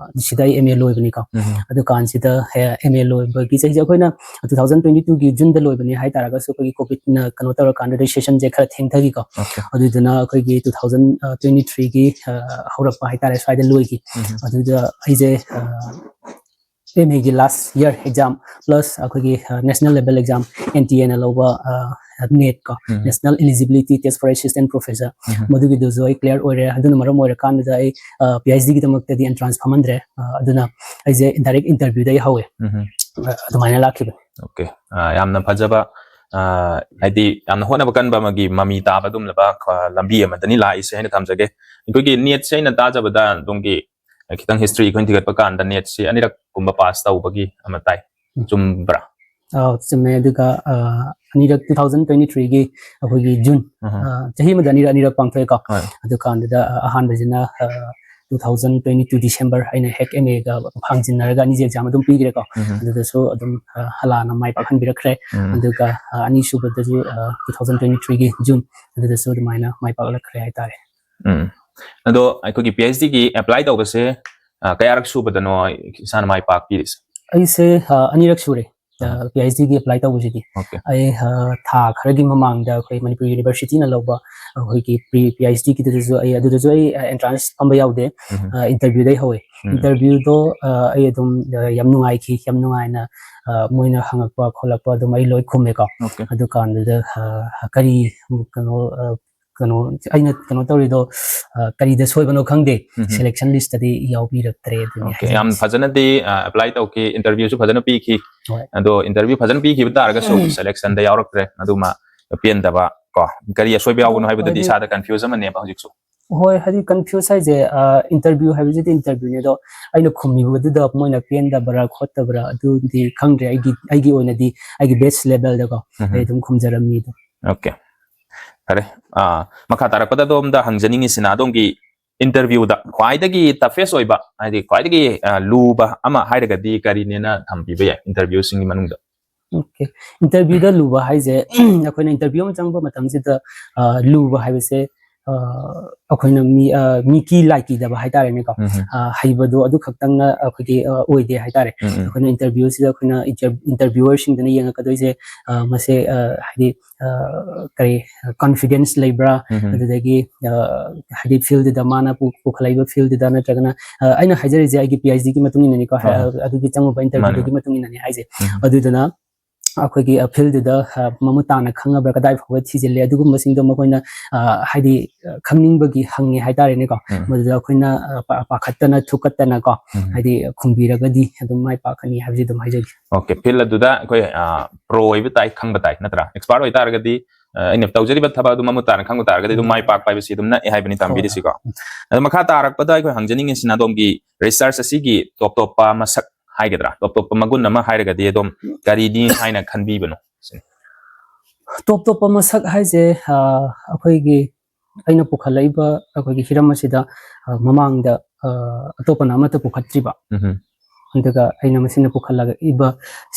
ꯁꯤꯗ ꯑꯩ MA ꯂꯣꯏꯕꯅꯤꯀꯣ꯫ ꯎꯝ꯫ ꯑꯗꯨꯀꯥꯟꯁꯤꯗ, ꯑ, MA ꯂꯣꯏꯕꯒꯤ ꯆꯍꯤꯁꯦ ꯑꯩꯈꯣꯏꯅ two thousand twenty two ꯒꯤ June ꯗ ꯂꯣꯏꯕꯅꯤ ꯍꯥꯏꯇꯥꯔꯒꯁꯨ, ꯑꯩꯈꯣꯏꯒꯤ COVID ꯅ ꯀꯩꯅꯣ ꯇꯧꯔꯀꯥꯟꯗ registration ꯁꯦ ꯈꯔ ꯊꯦꯡꯊꯈꯤꯀꯣ꯫ Okay. ꯑꯗꯨꯗꯨꯅ ꯑꯩꯈꯣꯏꯒꯤ two thousand twenty three ꯒꯤ, ꯑ, ꯍꯧꯔꯛꯄ ꯍꯥꯏꯇꯥꯔꯦ, ꯁ꯭ꯋꯥꯏꯗ ꯂꯣꯏꯈꯤ꯫ ꯎꯝ꯫ ꯑꯗꯨꯗ ꯑꯩꯁꯦ, ꯑ, MA ꯒꯤ last year exam plus ꯑꯩꯈꯣꯏꯒꯤ, ꯑ, national level exam, NTA ꯅ ꯂꯧꯕ, ꯑ, NET ꯀꯣ, ꯎꯝ꯫ National Eligibility Test for Assistant Professor, ꯎꯝ꯫ ꯃꯗꯨꯒꯤꯗꯨꯁꯨ ꯑꯩ clear ꯑꯣꯏꯔꯦ꯫ ꯑꯗꯨꯅ ꯃꯔꯝ ꯑꯣꯏꯔꯀꯥꯟꯗ ꯑꯩ, ꯑ, PhD ꯒꯤꯗꯃꯛꯇꯗꯤ entrance ꯐꯝꯍꯟꯗ꯭ꯔꯦ꯫ ꯑ, ꯑꯗꯨꯅ ꯑꯩꯁꯦ direct interview ꯗꯒꯤ ꯍꯧꯋꯦ꯫ ꯎꯝ꯫ ꯑ, ꯑꯗꯨꯃꯥꯏꯅ ꯂꯥꯛꯈꯤꯕꯅꯤ꯫ Okay. ꯑ, ꯌꯥꯝꯅ ꯐꯖꯕ, ꯑ, ꯍꯥꯏꯗꯤ ꯌꯥꯝꯅ ꯍꯣꯠꯅꯕ ꯀꯟꯕ ꯑꯃꯒꯤ ꯃꯃꯤ ꯇꯥꯕ ꯑꯗꯨꯒꯨꯝꯂꯕ, ꯑ, ꯂꯝꯕꯤ ꯑꯃꯗꯅꯤ ꯂꯥꯛꯏꯁꯦ ꯍꯥꯏꯅ ꯊꯝꯖꯒꯦ꯫ ꯑꯩꯈꯣꯏꯒꯤ NET ꯁꯦ ꯑꯩꯅ ꯇꯥꯖꯕꯗ ꯑꯗꯣꯝꯒꯤ ꯈꯤꯇꯪ ꯍꯤꯁꯇ꯭ꯔꯤ ꯑꯩꯈꯣꯏꯅ ꯊꯤꯒꯠꯄ ꯀꯥꯟꯗ ꯅꯦꯠꯁꯤ ꯑꯅꯤꯔꯛ ꯀꯨꯝꯕ ꯄꯥꯁ ꯇꯧꯕꯒꯤ ꯑꯃ ꯇꯥꯏ꯫ ꯎꯝ꯫ ꯆꯨꯝꯕ꯭ꯔꯥ? ꯑꯥ, ꯆꯨꯝꯃꯦ꯫ ꯑꯗꯨꯒ ꯑꯥ, ꯑꯅꯤꯔꯛ two thousand twenty three ꯒꯤ ꯑꯩꯈꯣꯏꯒꯤ ꯖꯨꯟ ꯑꯍꯥ꯫ ꯑꯥ, ꯆꯍꯤ ꯑꯃꯗ ꯑꯅꯤꯔꯛ ꯑꯅꯤꯔꯛ ꯄꯥꯡꯊꯣꯛꯑꯦꯀꯣ꯫ ꯍꯣꯏ꯫ ꯑꯗꯨꯀꯥꯟꯗꯨꯗ ꯑꯥ, ꯑꯍꯥꯟꯕꯁꯤꯅ ꯑꯥ, two thousand twenty two December ꯑꯩꯅ ꯍꯦꯛ ꯑꯦꯝ ꯑꯦꯒ ꯐꯥꯡꯖꯤꯟꯅꯔꯒ ꯑꯅꯤꯁꯦ ꯑꯦꯛꯖꯥꯝ ꯑꯗꯨꯝ ꯄꯤꯈ꯭ꯔꯦꯀꯣ꯫ ꯎꯝ꯫ ꯑꯗꯨꯗꯁꯨ ꯑꯗꯨꯝ ꯑꯥ, ꯍꯂꯥꯅ ꯃꯥꯏ ꯄꯥꯛꯍꯟꯕꯤꯔꯛꯈ꯭ꯔꯦ꯫ ꯎꯝ꯫ ꯑꯗꯨꯒ ꯑꯥ, ꯑꯅꯤꯁꯨꯕꯗꯁꯨ ꯑꯥ, two thousand twenty three ꯒꯤ ꯖꯨꯟ ꯑꯗꯨꯗꯁꯨ ꯑꯗꯨꯃꯥꯏꯅ ꯃꯥꯏ ꯄꯥꯛꯂꯛꯈ꯭ꯔꯦ ꯍꯥꯏꯇꯥꯔꯦ꯫ ꯎꯝ꯫ ꯑꯗꯣ ꯑꯩꯈꯣꯏꯒꯤ ꯄꯤ ꯑꯩꯆ ꯗꯤꯒꯤ ꯑꯦꯄ꯭ꯂꯥꯏ ꯇꯧꯕꯁꯦ ꯑ, ꯀꯌꯥꯔꯛ ꯁꯨꯕꯗꯅꯣ ꯏꯁꯥꯅ ꯃꯥꯏ ꯄꯥꯛꯄꯤꯔꯤꯁꯦ? ꯑꯩꯁꯦ ꯑꯥ, ꯑꯅꯤꯔꯛ ꯁꯨꯔꯦ꯫ ꯑꯥ꯫ ꯄꯤ ꯑꯩꯆ ꯗꯤꯒꯤ ꯑꯦꯄ꯭ꯂꯥꯏ ꯇꯧꯕꯁꯤꯗꯤ ꯑꯣꯀꯦ꯫ ꯑꯩ ꯑꯥ, ꯊꯥ ꯈꯔꯒꯤ ꯃꯃꯥꯡꯗ ꯑꯩꯈꯣꯏ ꯃꯅꯤꯄꯨꯔ ꯌꯨꯅꯤꯚꯔꯁꯤꯇꯤꯅ ꯂꯧꯕ ꯑꯩꯈꯣꯏꯒꯤ ꯄ꯭ꯔꯤ ꯄꯤ ꯑꯩꯆ ꯗꯤꯒꯤꯗꯨꯗꯁꯨ ꯑꯩ ꯑꯗꯨꯗꯁꯨ ꯑꯩ ꯑꯦꯟꯇ꯭ꯔꯥꯟꯁ ꯐꯝꯕ ꯌꯥꯎꯗꯦ꯫ ꯎꯝ꯫ ꯑꯥ, ꯏꯟꯇꯔꯚ꯭ꯌꯨꯗꯩ ꯍꯧꯋꯦ꯫ ꯎꯝ꯫ ꯏꯟꯇꯔꯚ꯭ꯌꯨꯗꯣ ꯑꯥ, ꯑꯩ ꯑꯗꯨꯝ ꯑꯥ, ꯌꯥꯝ ꯅꯨꯡꯉꯥꯏꯈꯤ꯫ ꯌꯥꯝ ꯅꯨꯡꯉꯥꯏꯅ ꯑꯥ, ꯃꯣꯏꯅ ꯍꯪꯉꯛꯄ ꯈꯣꯠꯂꯛꯄ ꯑꯗꯨꯝ ꯑꯩ ꯂꯣꯏ ꯈꯨꯝꯃꯦꯀꯣ꯫ ꯑꯣꯀꯦ꯫ ꯑꯗꯨꯀꯥꯟꯗꯨꯗ ꯑꯥ, ꯀꯔꯤ ꯀꯩꯅꯣ ꯑꯥ, ꯀꯩꯅꯣ ꯑꯩꯅ ꯀꯩꯅꯣ ꯇꯧꯔꯤꯗꯣ ꯑꯥ, ꯀꯔꯤꯗ ꯁꯣꯏꯕꯅꯣ ꯈꯪꯗꯦ꯫ ꯎꯝ꯫ ꯁꯦꯂꯦꯛꯁꯟ ꯂꯤꯁꯇꯗꯤ ꯌꯥꯎꯕꯤꯔꯛꯇ꯭ꯔꯦ ꯑꯗꯨꯅꯤ ꯑꯣꯀꯦ꯫ ꯍꯥꯏꯖꯅꯤꯡꯉꯤꯁꯦ꯫ ꯌꯥꯝ ꯐꯖꯅꯗꯤ ꯑꯦꯄ꯭ꯂꯥꯏ ꯇꯧꯈꯤ, ꯏꯟꯇꯔꯚ꯭ꯌꯨꯁꯨ ꯐꯖꯅ ꯄꯤꯈꯤ꯫ ꯍꯣꯏ꯫ ꯑꯗꯣ ꯏꯟꯇꯔꯚ꯭ꯌꯨ ꯐꯖꯅ ꯄꯤꯈꯤꯕ ꯇꯥꯔꯒꯁꯨ ꯁꯦꯂꯦꯛꯁꯟꯗ ꯌꯥꯎꯔꯛꯇ꯭ꯔꯦ, ꯑꯗꯨꯃ ꯄꯦꯟꯗꯕ ꯀꯣ꯫ ꯀꯔꯤ ꯑꯁꯣꯏꯕ ꯌꯥꯎꯕꯅꯣ ꯍꯥꯏꯕꯗꯨꯗꯤ ꯍꯥꯏꯗꯤ ꯏꯁꯥꯗ ꯀꯟꯐ꯭ꯌꯨꯖ ꯑꯃꯅꯦꯕ ꯍꯧꯖꯤꯛꯁꯨ꯫ ꯍꯣꯏ, ꯍꯥꯏꯗꯤ ꯀꯟꯐ꯭ꯌꯨꯖ ꯍꯥꯏꯁꯦ ꯏꯟꯇꯔꯚ꯭ꯌꯨ ꯍꯥꯏꯕꯁꯤꯗꯤ ꯏꯟꯇꯔꯚ꯭ꯌꯨꯅꯦ꯫ ꯑꯗꯣ ꯑꯩꯅ ꯈꯨꯝꯃꯤꯕꯗꯨꯗ ꯃꯣꯏꯅ ꯄꯦꯟꯗꯕ꯭ꯔꯥ ꯈꯣꯠꯇꯕ꯭ꯔꯥ ꯑꯗꯨꯗꯤ ꯈꯪꯗ꯭ꯔꯦ꯫ ꯑꯩꯒꯤ ꯑꯩꯒꯤ ꯑꯣꯏꯅꯗꯤ ꯑꯩꯒꯤ ꯕꯦꯁ ꯂꯦꯚꯦꯜꯗꯀꯣ ꯎꯝ꯫ ꯑꯩ ꯑꯗꯨꯝ ꯈꯨꯝꯖꯔꯝꯃꯤ ꯑꯗꯣ꯫ ꯑꯣꯀꯦ꯫ ꯐꯔꯦ꯫ ꯑꯥ, ꯃꯈꯥ ꯇꯥꯔꯛꯄꯗ ꯑꯗꯣꯝꯗ ꯍꯪꯖꯅꯤꯡꯉꯤꯁꯤꯅ ꯑꯗꯣꯝꯒꯤ ꯏꯟꯇꯔꯚ꯭ꯌꯨꯗ ꯈ꯭ꯋꯥꯏꯗꯒꯤ ꯇꯐꯦꯁ ꯑꯣꯏꯕ, ꯍꯥꯏꯗꯤ ꯈ꯭ꯋꯥꯏꯗꯒꯤ ꯑꯥ, ꯂꯨꯕ ꯑꯃ ꯍꯥꯏꯔꯒꯗꯤ ꯀꯔꯤꯅꯦꯅ ꯊꯝꯕꯤꯕ ꯌꯥꯏ ꯏꯟꯇꯔꯚ꯭ꯌꯨꯁꯤꯡꯒꯤ ꯃꯅꯨꯡꯗ? ꯑꯣꯀꯦ꯫ ꯏꯟꯇꯔꯚ꯭ꯌꯨꯗ ꯂꯨꯕ ꯍꯥꯏꯁꯦ ꯑꯩꯈꯣꯏꯅ ꯏꯟꯇꯔꯚ꯭ꯌꯨ ꯑꯃ ꯆꯪꯕ ꯃꯇꯝꯁꯤꯗ ꯑꯥ, ꯂꯨꯕ ꯍꯥꯏꯕꯁꯦ ꯑꯥ, ꯑꯩꯈꯣꯏꯅ ꯃꯤ ꯑꯥ, ꯃꯤꯀꯤ ꯂꯥꯏ ꯀꯤꯗꯕ ꯍꯥꯏꯇꯥꯔꯦꯅꯦꯀꯣ꯫ ꯎꯝ꯫ ꯑꯥ, ꯍꯩꯕꯗꯣ ꯑꯗꯨ ꯈꯛꯇꯪꯅ ꯑꯩꯈꯣꯏꯒꯤ ꯑꯥ, ꯑꯣꯏꯗꯦ ꯍꯥꯏꯇꯥꯔꯦ꯫ ꯎꯝ, ꯎꯝ꯫ ꯑꯩꯈꯣꯏꯅ ꯏꯟꯇꯔꯚ꯭ꯌꯨꯁꯤꯗ ꯑꯩꯈꯣꯏꯅ ꯏꯟꯇꯔꯚ꯭ꯌꯨꯋꯔꯁꯤꯡꯗꯨꯅ ꯌꯦꯡꯉꯛꯀꯗꯣꯏꯁꯦ ꯑꯥ, ꯃꯁꯦ ꯑꯥ, ꯍꯥꯏꯗꯤ ꯑꯥ, ꯀꯔꯤ ꯀꯟꯐꯤꯗꯦꯟꯁ ꯂꯩꯕ꯭ꯔꯥ, ꯎꯝ, ꯎꯝ꯫ ꯑꯗꯨꯗꯒꯤ ꯑꯥ, ꯍꯥꯏꯗꯤ ꯐꯤꯜꯗꯨꯗ ꯃꯥꯅ ꯄꯨ- ꯄꯨꯈꯠꯂꯛꯏꯕ ꯐꯤꯜꯗꯨꯗ ꯅꯠꯇ꯭ꯔꯒꯅ ꯑꯥ, ꯑꯩꯅ ꯍꯥꯏꯖꯔꯤꯁꯦ ꯑꯩꯒꯤ ꯄꯤ ꯑꯩꯆ ꯗꯤꯒꯤ ꯃꯇꯨꯡ ꯏꯟꯅꯅꯤꯀꯣ꯫ ꯍꯣꯏ, ꯍꯣꯏ꯫ ꯑꯥ, ꯑꯗꯨꯒꯤ ꯆꯪꯉꯨꯕ ꯃꯥꯅꯦ, ꯏꯟꯇꯔꯚ꯭ꯌꯨꯗꯨꯒꯤ ꯃꯥꯅꯦ꯫ ꯃꯇꯨꯡ ꯏꯟꯅꯅꯤ ꯍꯥꯏꯁꯦ꯫ ꯎꯝ꯫ ꯑꯗꯨꯗꯨꯅ ꯑꯩꯈꯣꯏꯒꯤ ꯑꯥ, ꯐꯤꯜꯗꯨꯗ ꯑꯥ, ꯃꯃꯨꯠ ꯇꯥꯅ ꯈꯪꯉꯕ꯭ꯔꯥ, ꯀꯗꯥꯏ ꯐꯥꯎꯕ ꯊꯤꯖꯤꯜꯂꯦ, ꯑꯗꯨꯒꯨꯝꯕꯁꯤꯡꯗꯣ ꯃꯈꯣꯏꯅ ꯑꯥ, ꯍꯥꯏꯗꯤ ꯑꯥ, ꯈꯪꯅꯤꯡꯕꯒꯤ ꯍꯪꯉꯦ ꯍꯥꯏꯇꯥꯔꯦꯅꯦꯀꯣ꯫ ꯎꯝ꯫ ꯃꯗꯨꯗ ꯑꯩꯈꯣꯏꯅ ꯑꯥ, ꯄꯥ- ꯄꯥꯈꯠꯇꯅ ꯊꯨꯀꯠꯇꯅꯀꯣ ꯎꯝ꯫ ꯍꯥꯏꯗꯤ ꯈꯨꯝꯕꯤꯔꯒꯗꯤ ꯑꯗꯨꯝ ꯃꯥꯏ ꯄꯥꯛꯀꯅꯤ ꯍꯥꯏꯕꯁꯤ ꯑꯗꯨꯝ ꯍꯥꯏꯖꯒꯦ꯫ ꯑꯣꯀꯦ, ꯐꯤꯜ ꯑꯗꯨꯗ ꯑꯩꯈꯣꯏ ꯄ꯭ꯔꯣ ꯑꯣꯏꯕ ꯇꯥꯏ, ꯈꯪꯕ ꯇꯥꯏ ꯅꯠꯇ꯭ꯔꯥ? ꯑꯦꯛꯁꯄꯥꯔꯠ ꯑꯣꯏꯇꯥꯔꯒꯗꯤ ꯑ, ꯑꯩꯅ ꯇꯧꯖꯔꯤꯕ ꯊꯕꯛ ꯑꯗꯨ ꯃꯃꯨꯠ ꯇꯥꯅ ꯈꯪꯕ ꯇꯥꯔꯒꯗꯤ ꯑꯗꯨꯝ ꯃꯥꯏ ꯄꯥꯛꯄ ꯍꯥꯏꯕꯁꯤ ꯑꯗꯨꯝ ꯅꯛꯑꯦ ꯍꯥꯏꯕꯅꯤ ꯇꯥꯝꯕꯤꯔꯤꯁꯤꯀꯣ꯫ ꯑꯗꯣ ꯃꯈꯥ ꯇꯥꯔꯛꯄꯗ ꯑꯩꯈꯣꯏ ꯍꯪꯖꯅꯤꯡꯉꯤꯁꯤꯅ ꯑꯗꯣꯝꯒꯤ research ꯑꯁꯤꯒꯤ ꯇꯣꯞ ꯇꯣꯞꯄ ꯃꯁꯛ ꯍꯥꯏꯒꯗ꯭ꯔꯥ, ꯇꯣꯞ ꯇꯣꯞꯄ ꯃꯒꯨꯟ ꯑꯃ ꯍꯥꯏꯔꯒꯗꯤ ꯑꯗꯣꯝ ꯀꯔꯤꯅꯤ ꯍꯥꯏꯅ ꯈꯟꯕꯤꯕꯅꯣ? ꯇꯣꯞ ꯇꯣꯞꯄ ꯃꯁꯛ ꯍꯥꯏꯁꯦ, ꯑ, ꯑꯩꯈꯣꯏꯒꯤ ꯑꯩꯅ ꯄꯨꯈꯠꯂꯛꯏꯕ ꯑꯩꯈꯣꯏꯒꯤ ꯍꯤꯔꯝ ꯑꯁꯤꯗ, ꯑ, ꯃꯃꯥꯡꯗ, ꯑ, ꯑꯇꯣꯞꯄꯅ ꯑꯃꯠꯇ ꯄꯨꯈꯠꯇ꯭ꯔꯤꯕ, ꯎꯝꯍꯨꯝ꯫ ꯑꯗꯨꯒ ꯑꯩꯅ ꯃꯁꯤꯅ ꯄꯨꯈꯠꯂꯛꯏꯕ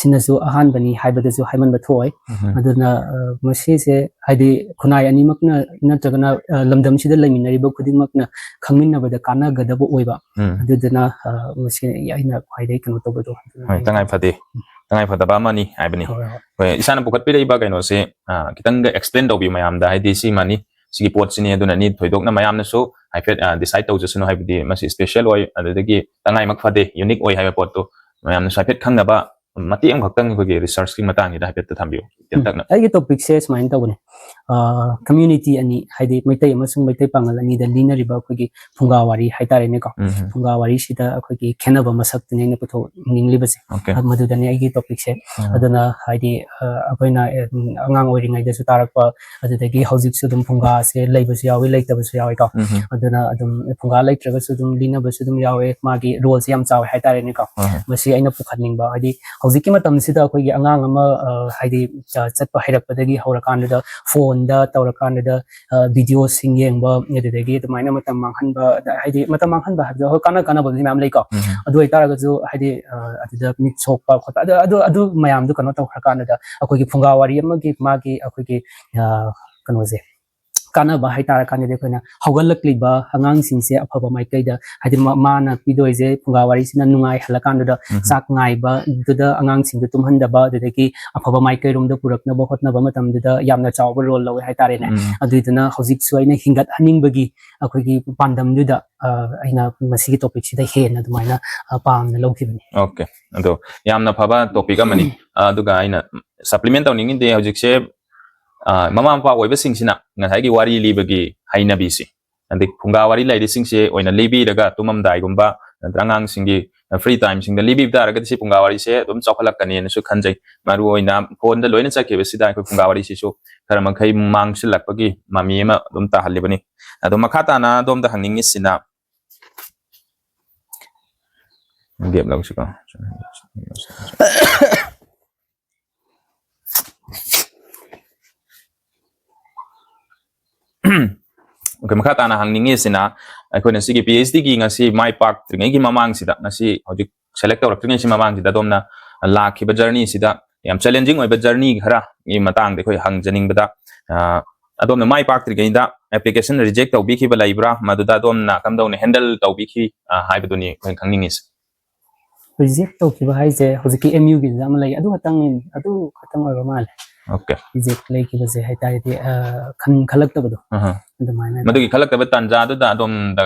ꯁꯤꯅꯁꯨ ꯑꯍꯥꯟꯕꯅꯤ ꯍꯥꯏꯕꯗꯁꯨ ꯍꯥꯏꯃꯟꯕ ꯊꯣꯛꯑꯣꯏ꯫ ꯎꯝꯍꯨꯝ꯫ ꯑꯗꯨꯅ, ꯑ, ꯃꯁꯤꯁꯦ ꯍꯥꯏꯗꯤ ꯈꯨꯟꯅꯥꯏ ꯑꯅꯤꯃꯛꯅ ꯅꯠꯇ꯭ꯔꯒꯅ, ꯑ, ꯂꯝꯗꯝꯁꯤꯗ ꯂꯩꯃꯤꯟꯅꯔꯤꯕ ꯈꯨꯗꯤꯡꯃꯛꯅ ꯈꯪꯃꯤꯟꯅꯕꯗ ꯀꯥꯟꯅꯒꯗꯕ ꯑꯣꯏꯕ꯫ ꯎꯝ꯫ ꯑꯗꯨꯗꯨꯅ, ꯑ, ꯃꯁꯤ ꯑꯩꯅ ꯈ꯭ꯋꯥꯏꯗꯒꯤ ꯀꯩꯅꯣ ꯇꯧꯕꯗꯣ ꯑꯗꯨꯅ ꯍꯣꯏ, ꯇꯉꯥꯏ ꯐꯗꯦ꯫ ꯇꯉꯥꯏ ꯐꯗꯕ ꯑꯃꯅꯤ ꯍꯥꯏꯕꯅꯤ꯫ ꯍꯣꯏ, ꯍꯣꯏ꯫ ꯍꯣꯏ, ꯏꯁꯥꯅ ꯄꯨꯈꯠꯄꯤꯔꯛꯏꯕ ꯀꯩꯅꯣꯁꯦ, ꯑ, ꯈꯤꯇꯪꯒ explain ꯇꯧꯕꯤꯌꯨ ꯃꯌꯥꯝꯗ, ꯍꯥꯏꯗꯤ ꯁꯤꯃꯅꯤ, ꯁꯤꯒꯤ ꯄꯣꯠꯁꯤꯅꯤ, ꯑꯗꯨꯅꯅꯤ, ꯊꯣꯏꯗꯣꯛꯅ ꯃꯌꯥꯝꯅꯁꯨ ꯍꯥꯏꯐꯦꯠ, ꯑ, decide ꯇꯧꯖꯁꯅꯨ, ꯍꯥꯏꯕꯗꯤ ꯃꯁꯤ special ꯑꯣꯏ, ꯑꯗꯨꯗꯒꯤ ꯇꯉꯥꯏꯃꯛ ꯐꯗꯦ, unique ꯑꯣꯏ ꯍꯥꯏꯕ ꯄꯣꯠꯇꯣ ꯃꯌꯥꯝꯅꯁꯨ ꯍꯥꯏꯐꯦꯠ ꯈꯪꯅꯕ ꯃꯇꯦꯛ ꯑꯃꯈꯛꯇꯪ ꯑꯩꯈꯣꯏꯒꯤ researchꯀꯤ ꯃꯇꯥꯡꯁꯤꯗ ꯍꯥꯏꯐꯦꯠꯇ ꯊꯝꯕꯤꯌꯨ, ꯎꯝ, ꯇꯦꯟꯇꯛꯅ꯫ ꯑꯩꯒꯤ topicꯁꯦ ꯁꯨꯃꯥꯏꯅ ꯇꯧꯕꯅꯦ, ꯑ, community ꯑꯅꯤ, ꯍꯥꯏꯗꯤ ꯃꯩꯇꯩ ꯑꯃꯁꯨꯡ ꯃꯩꯇꯩ ꯄꯥꯉꯜ ꯑꯅꯤꯗ ꯂꯤꯅꯔꯤꯕ ꯑꯩꯈꯣꯏꯒꯤ ꯐꯨꯡꯒꯥ ꯋꯥꯔꯤ ꯍꯥꯏꯇꯥꯔꯦꯅꯦꯀꯣ꯫ ꯎꯝ꯫ ꯐꯨꯡꯒꯥ ꯋꯥꯔꯤꯁꯤꯗ ꯑꯩꯈꯣꯏꯒꯤ ꯈꯦꯠꯅꯕ ꯃꯁꯛꯇꯨꯅꯦ ꯑꯩꯅ ꯄꯨꯊꯣꯛꯅꯤꯡꯂꯤꯕꯁꯦ꯫ Okay꯫ ꯃꯗꯨꯗꯅꯦ ꯑꯩꯒꯤ topicꯁꯦ꯫ ꯎꯝ꯫ ꯑꯗꯨꯅ ꯍꯥꯏꯗꯤ, ꯑ, ꯑꯩꯈꯣꯏꯅ, ꯑ, ꯑꯉꯥꯡ ꯑꯣꯏꯔꯤꯉꯩꯗꯁꯨ ꯇꯥꯔꯛꯄ, ꯑꯗꯨꯗꯒꯤ ꯍꯧꯖꯤꯛꯁꯨ ꯑꯗꯨꯝ ꯐꯨꯡꯒꯥꯁꯦ ꯂꯩꯕꯁꯨ ꯌꯥꯎꯏ, ꯂꯩꯇꯕꯁꯨ ꯌꯥꯎꯏꯀꯣ꯫ ꯎꯝ꯫ ꯑꯗꯨꯅ ꯑꯗꯨꯝ ꯐꯨꯡꯒꯥ ꯂꯩꯇ꯭ꯔꯒꯁꯨ ꯑꯗꯨꯝ ꯂꯤꯅꯕꯁꯨ ꯑꯗꯨꯝ ꯌꯥꯎꯋꯦ꯫ ꯃꯥꯒꯤ roleꯁꯦ ꯌꯥꯝ ꯆꯥꯎꯋꯦ ꯍꯥꯏꯇꯥꯔꯦꯅꯦꯀꯣ꯫ ꯎꯝ꯫ ꯃꯁꯤ ꯑꯩꯅ ꯄꯨꯈꯠꯅꯤꯡꯕ, ꯍꯥꯏꯗꯤ ꯍꯧꯖꯤꯛꯀꯤ ꯃꯇꯝꯁꯤꯗ ꯑꯩꯈꯣꯏꯒꯤ ꯑꯉꯥꯡ ꯑꯃ, ꯑ, ꯍꯥꯏꯗꯤ, ꯑ, ꯆꯠꯄ ꯍꯩꯔꯛꯄꯗꯒꯤ ꯍꯧꯔꯀꯥꯟꯗꯨꯗ phoneꯗ ꯇꯧꯔꯀꯥꯟꯗꯨꯗ, ꯑ, videoꯁꯤꯡ ꯌꯦꯡꯕ, ꯑꯗꯨꯗꯒꯤ ꯑꯗꯨꯃꯥꯏꯅ ꯃꯇꯝ ꯃꯥꯡꯍꯟꯕ, ꯑꯗ ꯍꯥꯏꯗꯤ ꯃꯇꯝ ꯃꯥꯡꯍꯟꯕ ꯍꯥꯏꯕꯗꯣ ꯍꯣꯏ ꯀꯥꯟꯅ ꯀꯥꯟꯅꯕꯕꯨꯗꯤ ꯃꯌꯥꯝ ꯂꯩꯀꯣ꯫ ꯎꯝ꯫ ꯑꯗꯨ ꯑꯣꯏꯇꯥꯔꯒꯁꯨ ꯍꯥꯏꯗꯤ, ꯑ, ꯑꯗꯨꯗ ꯃꯤꯠ ꯁꯣꯛꯄ ꯈꯣꯠꯄ ꯑꯗꯨ, ꯑꯗꯨ, ꯑꯗꯨ ꯃꯌꯥꯝꯗꯨ ꯀꯩꯅꯣ ꯇꯧꯈ꯭ꯔꯀꯥꯟꯗꯨꯗ ꯑꯩꯈꯣꯏꯒꯤ ꯐꯨꯡꯒꯥ ꯋꯥꯔꯤ ꯑꯃꯒꯤ ꯃꯥꯒꯤ ꯑꯩꯈꯣꯏꯒꯤ, ꯑ, ꯀꯩꯅꯣꯁꯦ ꯀꯥꯟꯅꯕ ꯍꯥꯏꯇꯥꯔꯀꯥꯟꯗꯗꯤ ꯑꯩꯈꯣꯏꯅ ꯍꯧꯒꯠꯂꯛꯂꯤꯕ ꯑꯉꯥꯡꯁꯤꯡꯁꯦ ꯑꯐꯕ ꯃꯥꯏꯀꯩꯗ ꯍꯥꯏꯗꯤ ꯃꯥ-, ꯃꯥꯅ ꯄꯤꯗꯣꯏꯁꯦ ꯐꯨꯡꯒꯥ ꯋꯥꯔꯤꯁꯤꯅ ꯅꯨꯡꯉꯥꯏꯍꯜꯂꯀꯥꯟꯗꯨꯗ ꯎꯝ꯫ ꯆꯥꯛ ꯉꯥꯏꯕꯗꯨꯗ ꯑꯉꯥꯡꯁꯤꯡꯗꯨ ꯇꯨꯝꯍꯟꯗꯕ ꯑꯗꯨꯗꯒꯤ ꯑꯐꯕ ꯃꯥꯏꯀꯩꯔꯣꯝꯗ ꯄꯨꯔꯛꯅꯕ ꯍꯣꯠꯅꯕ ꯃꯇꯝꯗꯨꯗ ꯌꯥꯝꯅ ꯆꯥꯎꯕ role ꯂꯧꯋꯦ ꯍꯥꯏꯇꯥꯔꯦꯅꯦ꯫ ꯎꯝ꯫ ꯑꯗꯨꯏꯗꯨꯅ ꯍꯧꯖꯤꯛꯁꯨ ꯑꯩꯅ ꯍꯤꯡꯒꯠꯍꯟꯅꯤꯡꯕꯒꯤ ꯑꯩꯈꯣꯏꯒꯤ ꯄꯥꯟꯗꯝꯗꯨꯗ, ꯑ, ꯑꯩꯅ ꯃꯁꯤꯒꯤ topicꯁꯤꯗ ꯍꯦꯟꯅ ꯑꯗꯨꯃꯥꯏꯅ, ꯑ, ꯄꯥꯝꯅ ꯂꯧꯈꯤꯕꯅꯤ꯫ Okay꯫ ꯑꯗꯣ ꯌꯥꯝꯅ ꯐꯕ topic ꯑꯃꯅꯤ꯫ ꯑ, ꯑꯗꯨꯒ ꯑꯩꯅ supplement ꯇꯧꯅꯤꯡꯉꯤꯗꯤ ꯍꯧꯖꯤꯛꯁꯦ, ꯑ, ꯃꯃꯥ ꯃꯄꯥ ꯑꯣꯏꯕꯁꯤꯡꯁꯤꯅ ꯉꯁꯥꯏꯒꯤ ꯋꯥꯔꯤ ꯂꯤꯕꯒꯤ ꯍꯩꯅꯕꯤꯁꯦ, ꯑꯗꯩ ꯐꯨꯡꯒꯥ ꯋꯥꯔꯤ ꯂꯥꯏꯔꯤꯛꯁꯤꯡꯁꯦ ꯑꯣꯏꯅ ꯂꯤꯕꯤꯔꯒ ꯇꯨꯝꯃꯝꯗꯥꯏꯒꯨꯝꯕ ꯅꯠꯇ꯭ꯔꯒ ꯑꯉꯥꯡꯁꯤꯡꯒꯤ ꯐ꯭ꯔꯤ ꯇꯥꯏꯝꯁꯤꯡꯗ ꯂꯤꯕꯤꯕ ꯇꯥꯔꯒꯗꯤ ꯁꯤ ꯐꯨꯡꯒꯥ ꯋꯥꯔꯤꯁꯦ ꯑꯗꯨꯝ ꯆꯥꯎꯈꯠꯂꯛꯀꯅꯦꯅꯁꯨ ꯈꯟꯖꯩ꯫ ꯃꯔꯨꯑꯣꯏꯅ ꯐꯣꯟꯗ ꯂꯣꯏꯅ ꯆꯠꯈꯤꯕꯁꯤꯗ ꯑꯩꯈꯣꯏ ꯐꯨꯡꯒꯥ ꯋꯥꯔꯤꯁꯤꯁꯨ ꯈꯔ ꯃꯈꯩ ꯃꯥꯡꯁꯤꯜꯂꯛꯄꯒꯤ ꯃꯃꯤ ꯑꯃ ꯑꯗꯨꯝ ꯇꯥꯍꯜꯂꯤꯕꯅꯤ꯫ ꯑꯗꯣ ꯃꯈꯥ ꯇꯥꯅ ꯑꯗꯣꯝꯗ ꯍꯪꯅꯤꯡꯉꯤꯁꯤꯅ, ꯒꯦꯞ ꯂꯧꯁꯤꯀꯣ꯫ ꯑꯣꯀꯦ, ꯃꯈꯥ ꯇꯥꯅ ꯍꯪꯅꯤꯡꯉꯤꯁꯤꯅ, ꯑꯩꯈꯣꯏꯅ ꯁꯤꯒꯤ ꯄꯤ ꯑꯩꯆ ꯗꯤꯒꯤ ꯉꯁꯤ ꯃꯥꯏ ꯄꯥꯛꯇ꯭ꯔꯤꯉꯩꯒꯤ ꯃꯃꯥꯡꯁꯤꯗ, ꯉꯁꯤ ꯍꯧꯖꯤꯛ ꯁꯦꯂꯦꯛ ꯇꯧꯔꯛꯇ꯭ꯔꯤꯉꯩꯁꯤ ꯃꯃꯥꯡꯁꯤꯗ ꯑꯗꯣꯝꯅ ꯂꯥꯛꯈꯤꯕ ꯖꯔꯅꯤꯁꯤꯗ ꯌꯥꯝ ꯆꯦꯂꯦꯟꯖꯤꯡ ꯑꯣꯏꯕ ꯖꯔꯅꯤ ꯈꯔꯒꯤ ꯃꯇꯥꯡꯗ ꯑꯩꯈꯣꯏ ꯍꯪꯖꯅꯤꯡꯕꯗ, ꯑ, ꯑꯗꯣꯝꯅ ꯃꯥꯏ ꯄꯥꯛꯇ꯭ꯔꯤꯉꯩꯗ ꯑꯦꯄ꯭ꯂꯤꯀꯦꯁꯟ ꯔꯤꯖꯦꯛ ꯇꯧꯕꯤꯈꯤꯕ ꯂꯩꯕ꯭ꯔꯥ? ꯃꯗꯨꯗ ꯑꯗꯣꯝꯅ ꯀꯝꯗꯧꯅ ꯍꯦꯟꯗꯜ ꯇꯧꯕꯤꯈꯤ, ꯑ, ꯍꯥꯏꯕꯗꯨꯅꯤ ꯑꯩꯈꯣꯏꯅ ꯈꯪꯅꯤꯡꯉꯤꯁꯦ꯫ ꯔꯤꯖꯦꯛ ꯇꯧꯈꯤꯕ ꯍꯥꯏꯁꯦ ꯍꯧꯖꯤꯛꯀꯤ ꯑꯦꯝ ꯌꯨꯒꯤꯗꯨꯗ ꯑꯃ ꯂꯩ, ꯑꯗꯨ ꯈꯛꯇꯪ, ꯑꯗꯨ ꯈꯛꯇꯪ ꯑꯣꯏꯕ ꯃꯥꯜꯂꯦ꯫ ꯑꯣꯀꯦ꯫ ꯔꯤꯖꯦꯛ ꯂꯩꯈꯤꯕꯁꯦ ꯍꯥꯏꯇꯥꯔꯗꯤ, ꯑ, ꯈꯟ-, ꯈꯜꯂꯛꯇꯕꯗꯣ꯫ ꯑꯍ꯫ ꯑꯗꯨꯃꯥꯏꯅ ꯃꯗꯨꯒꯤ ꯈꯜꯂꯛꯇꯕ ꯇꯥꯟꯖꯥꯗꯨꯗ ꯑꯗꯣꯝꯗ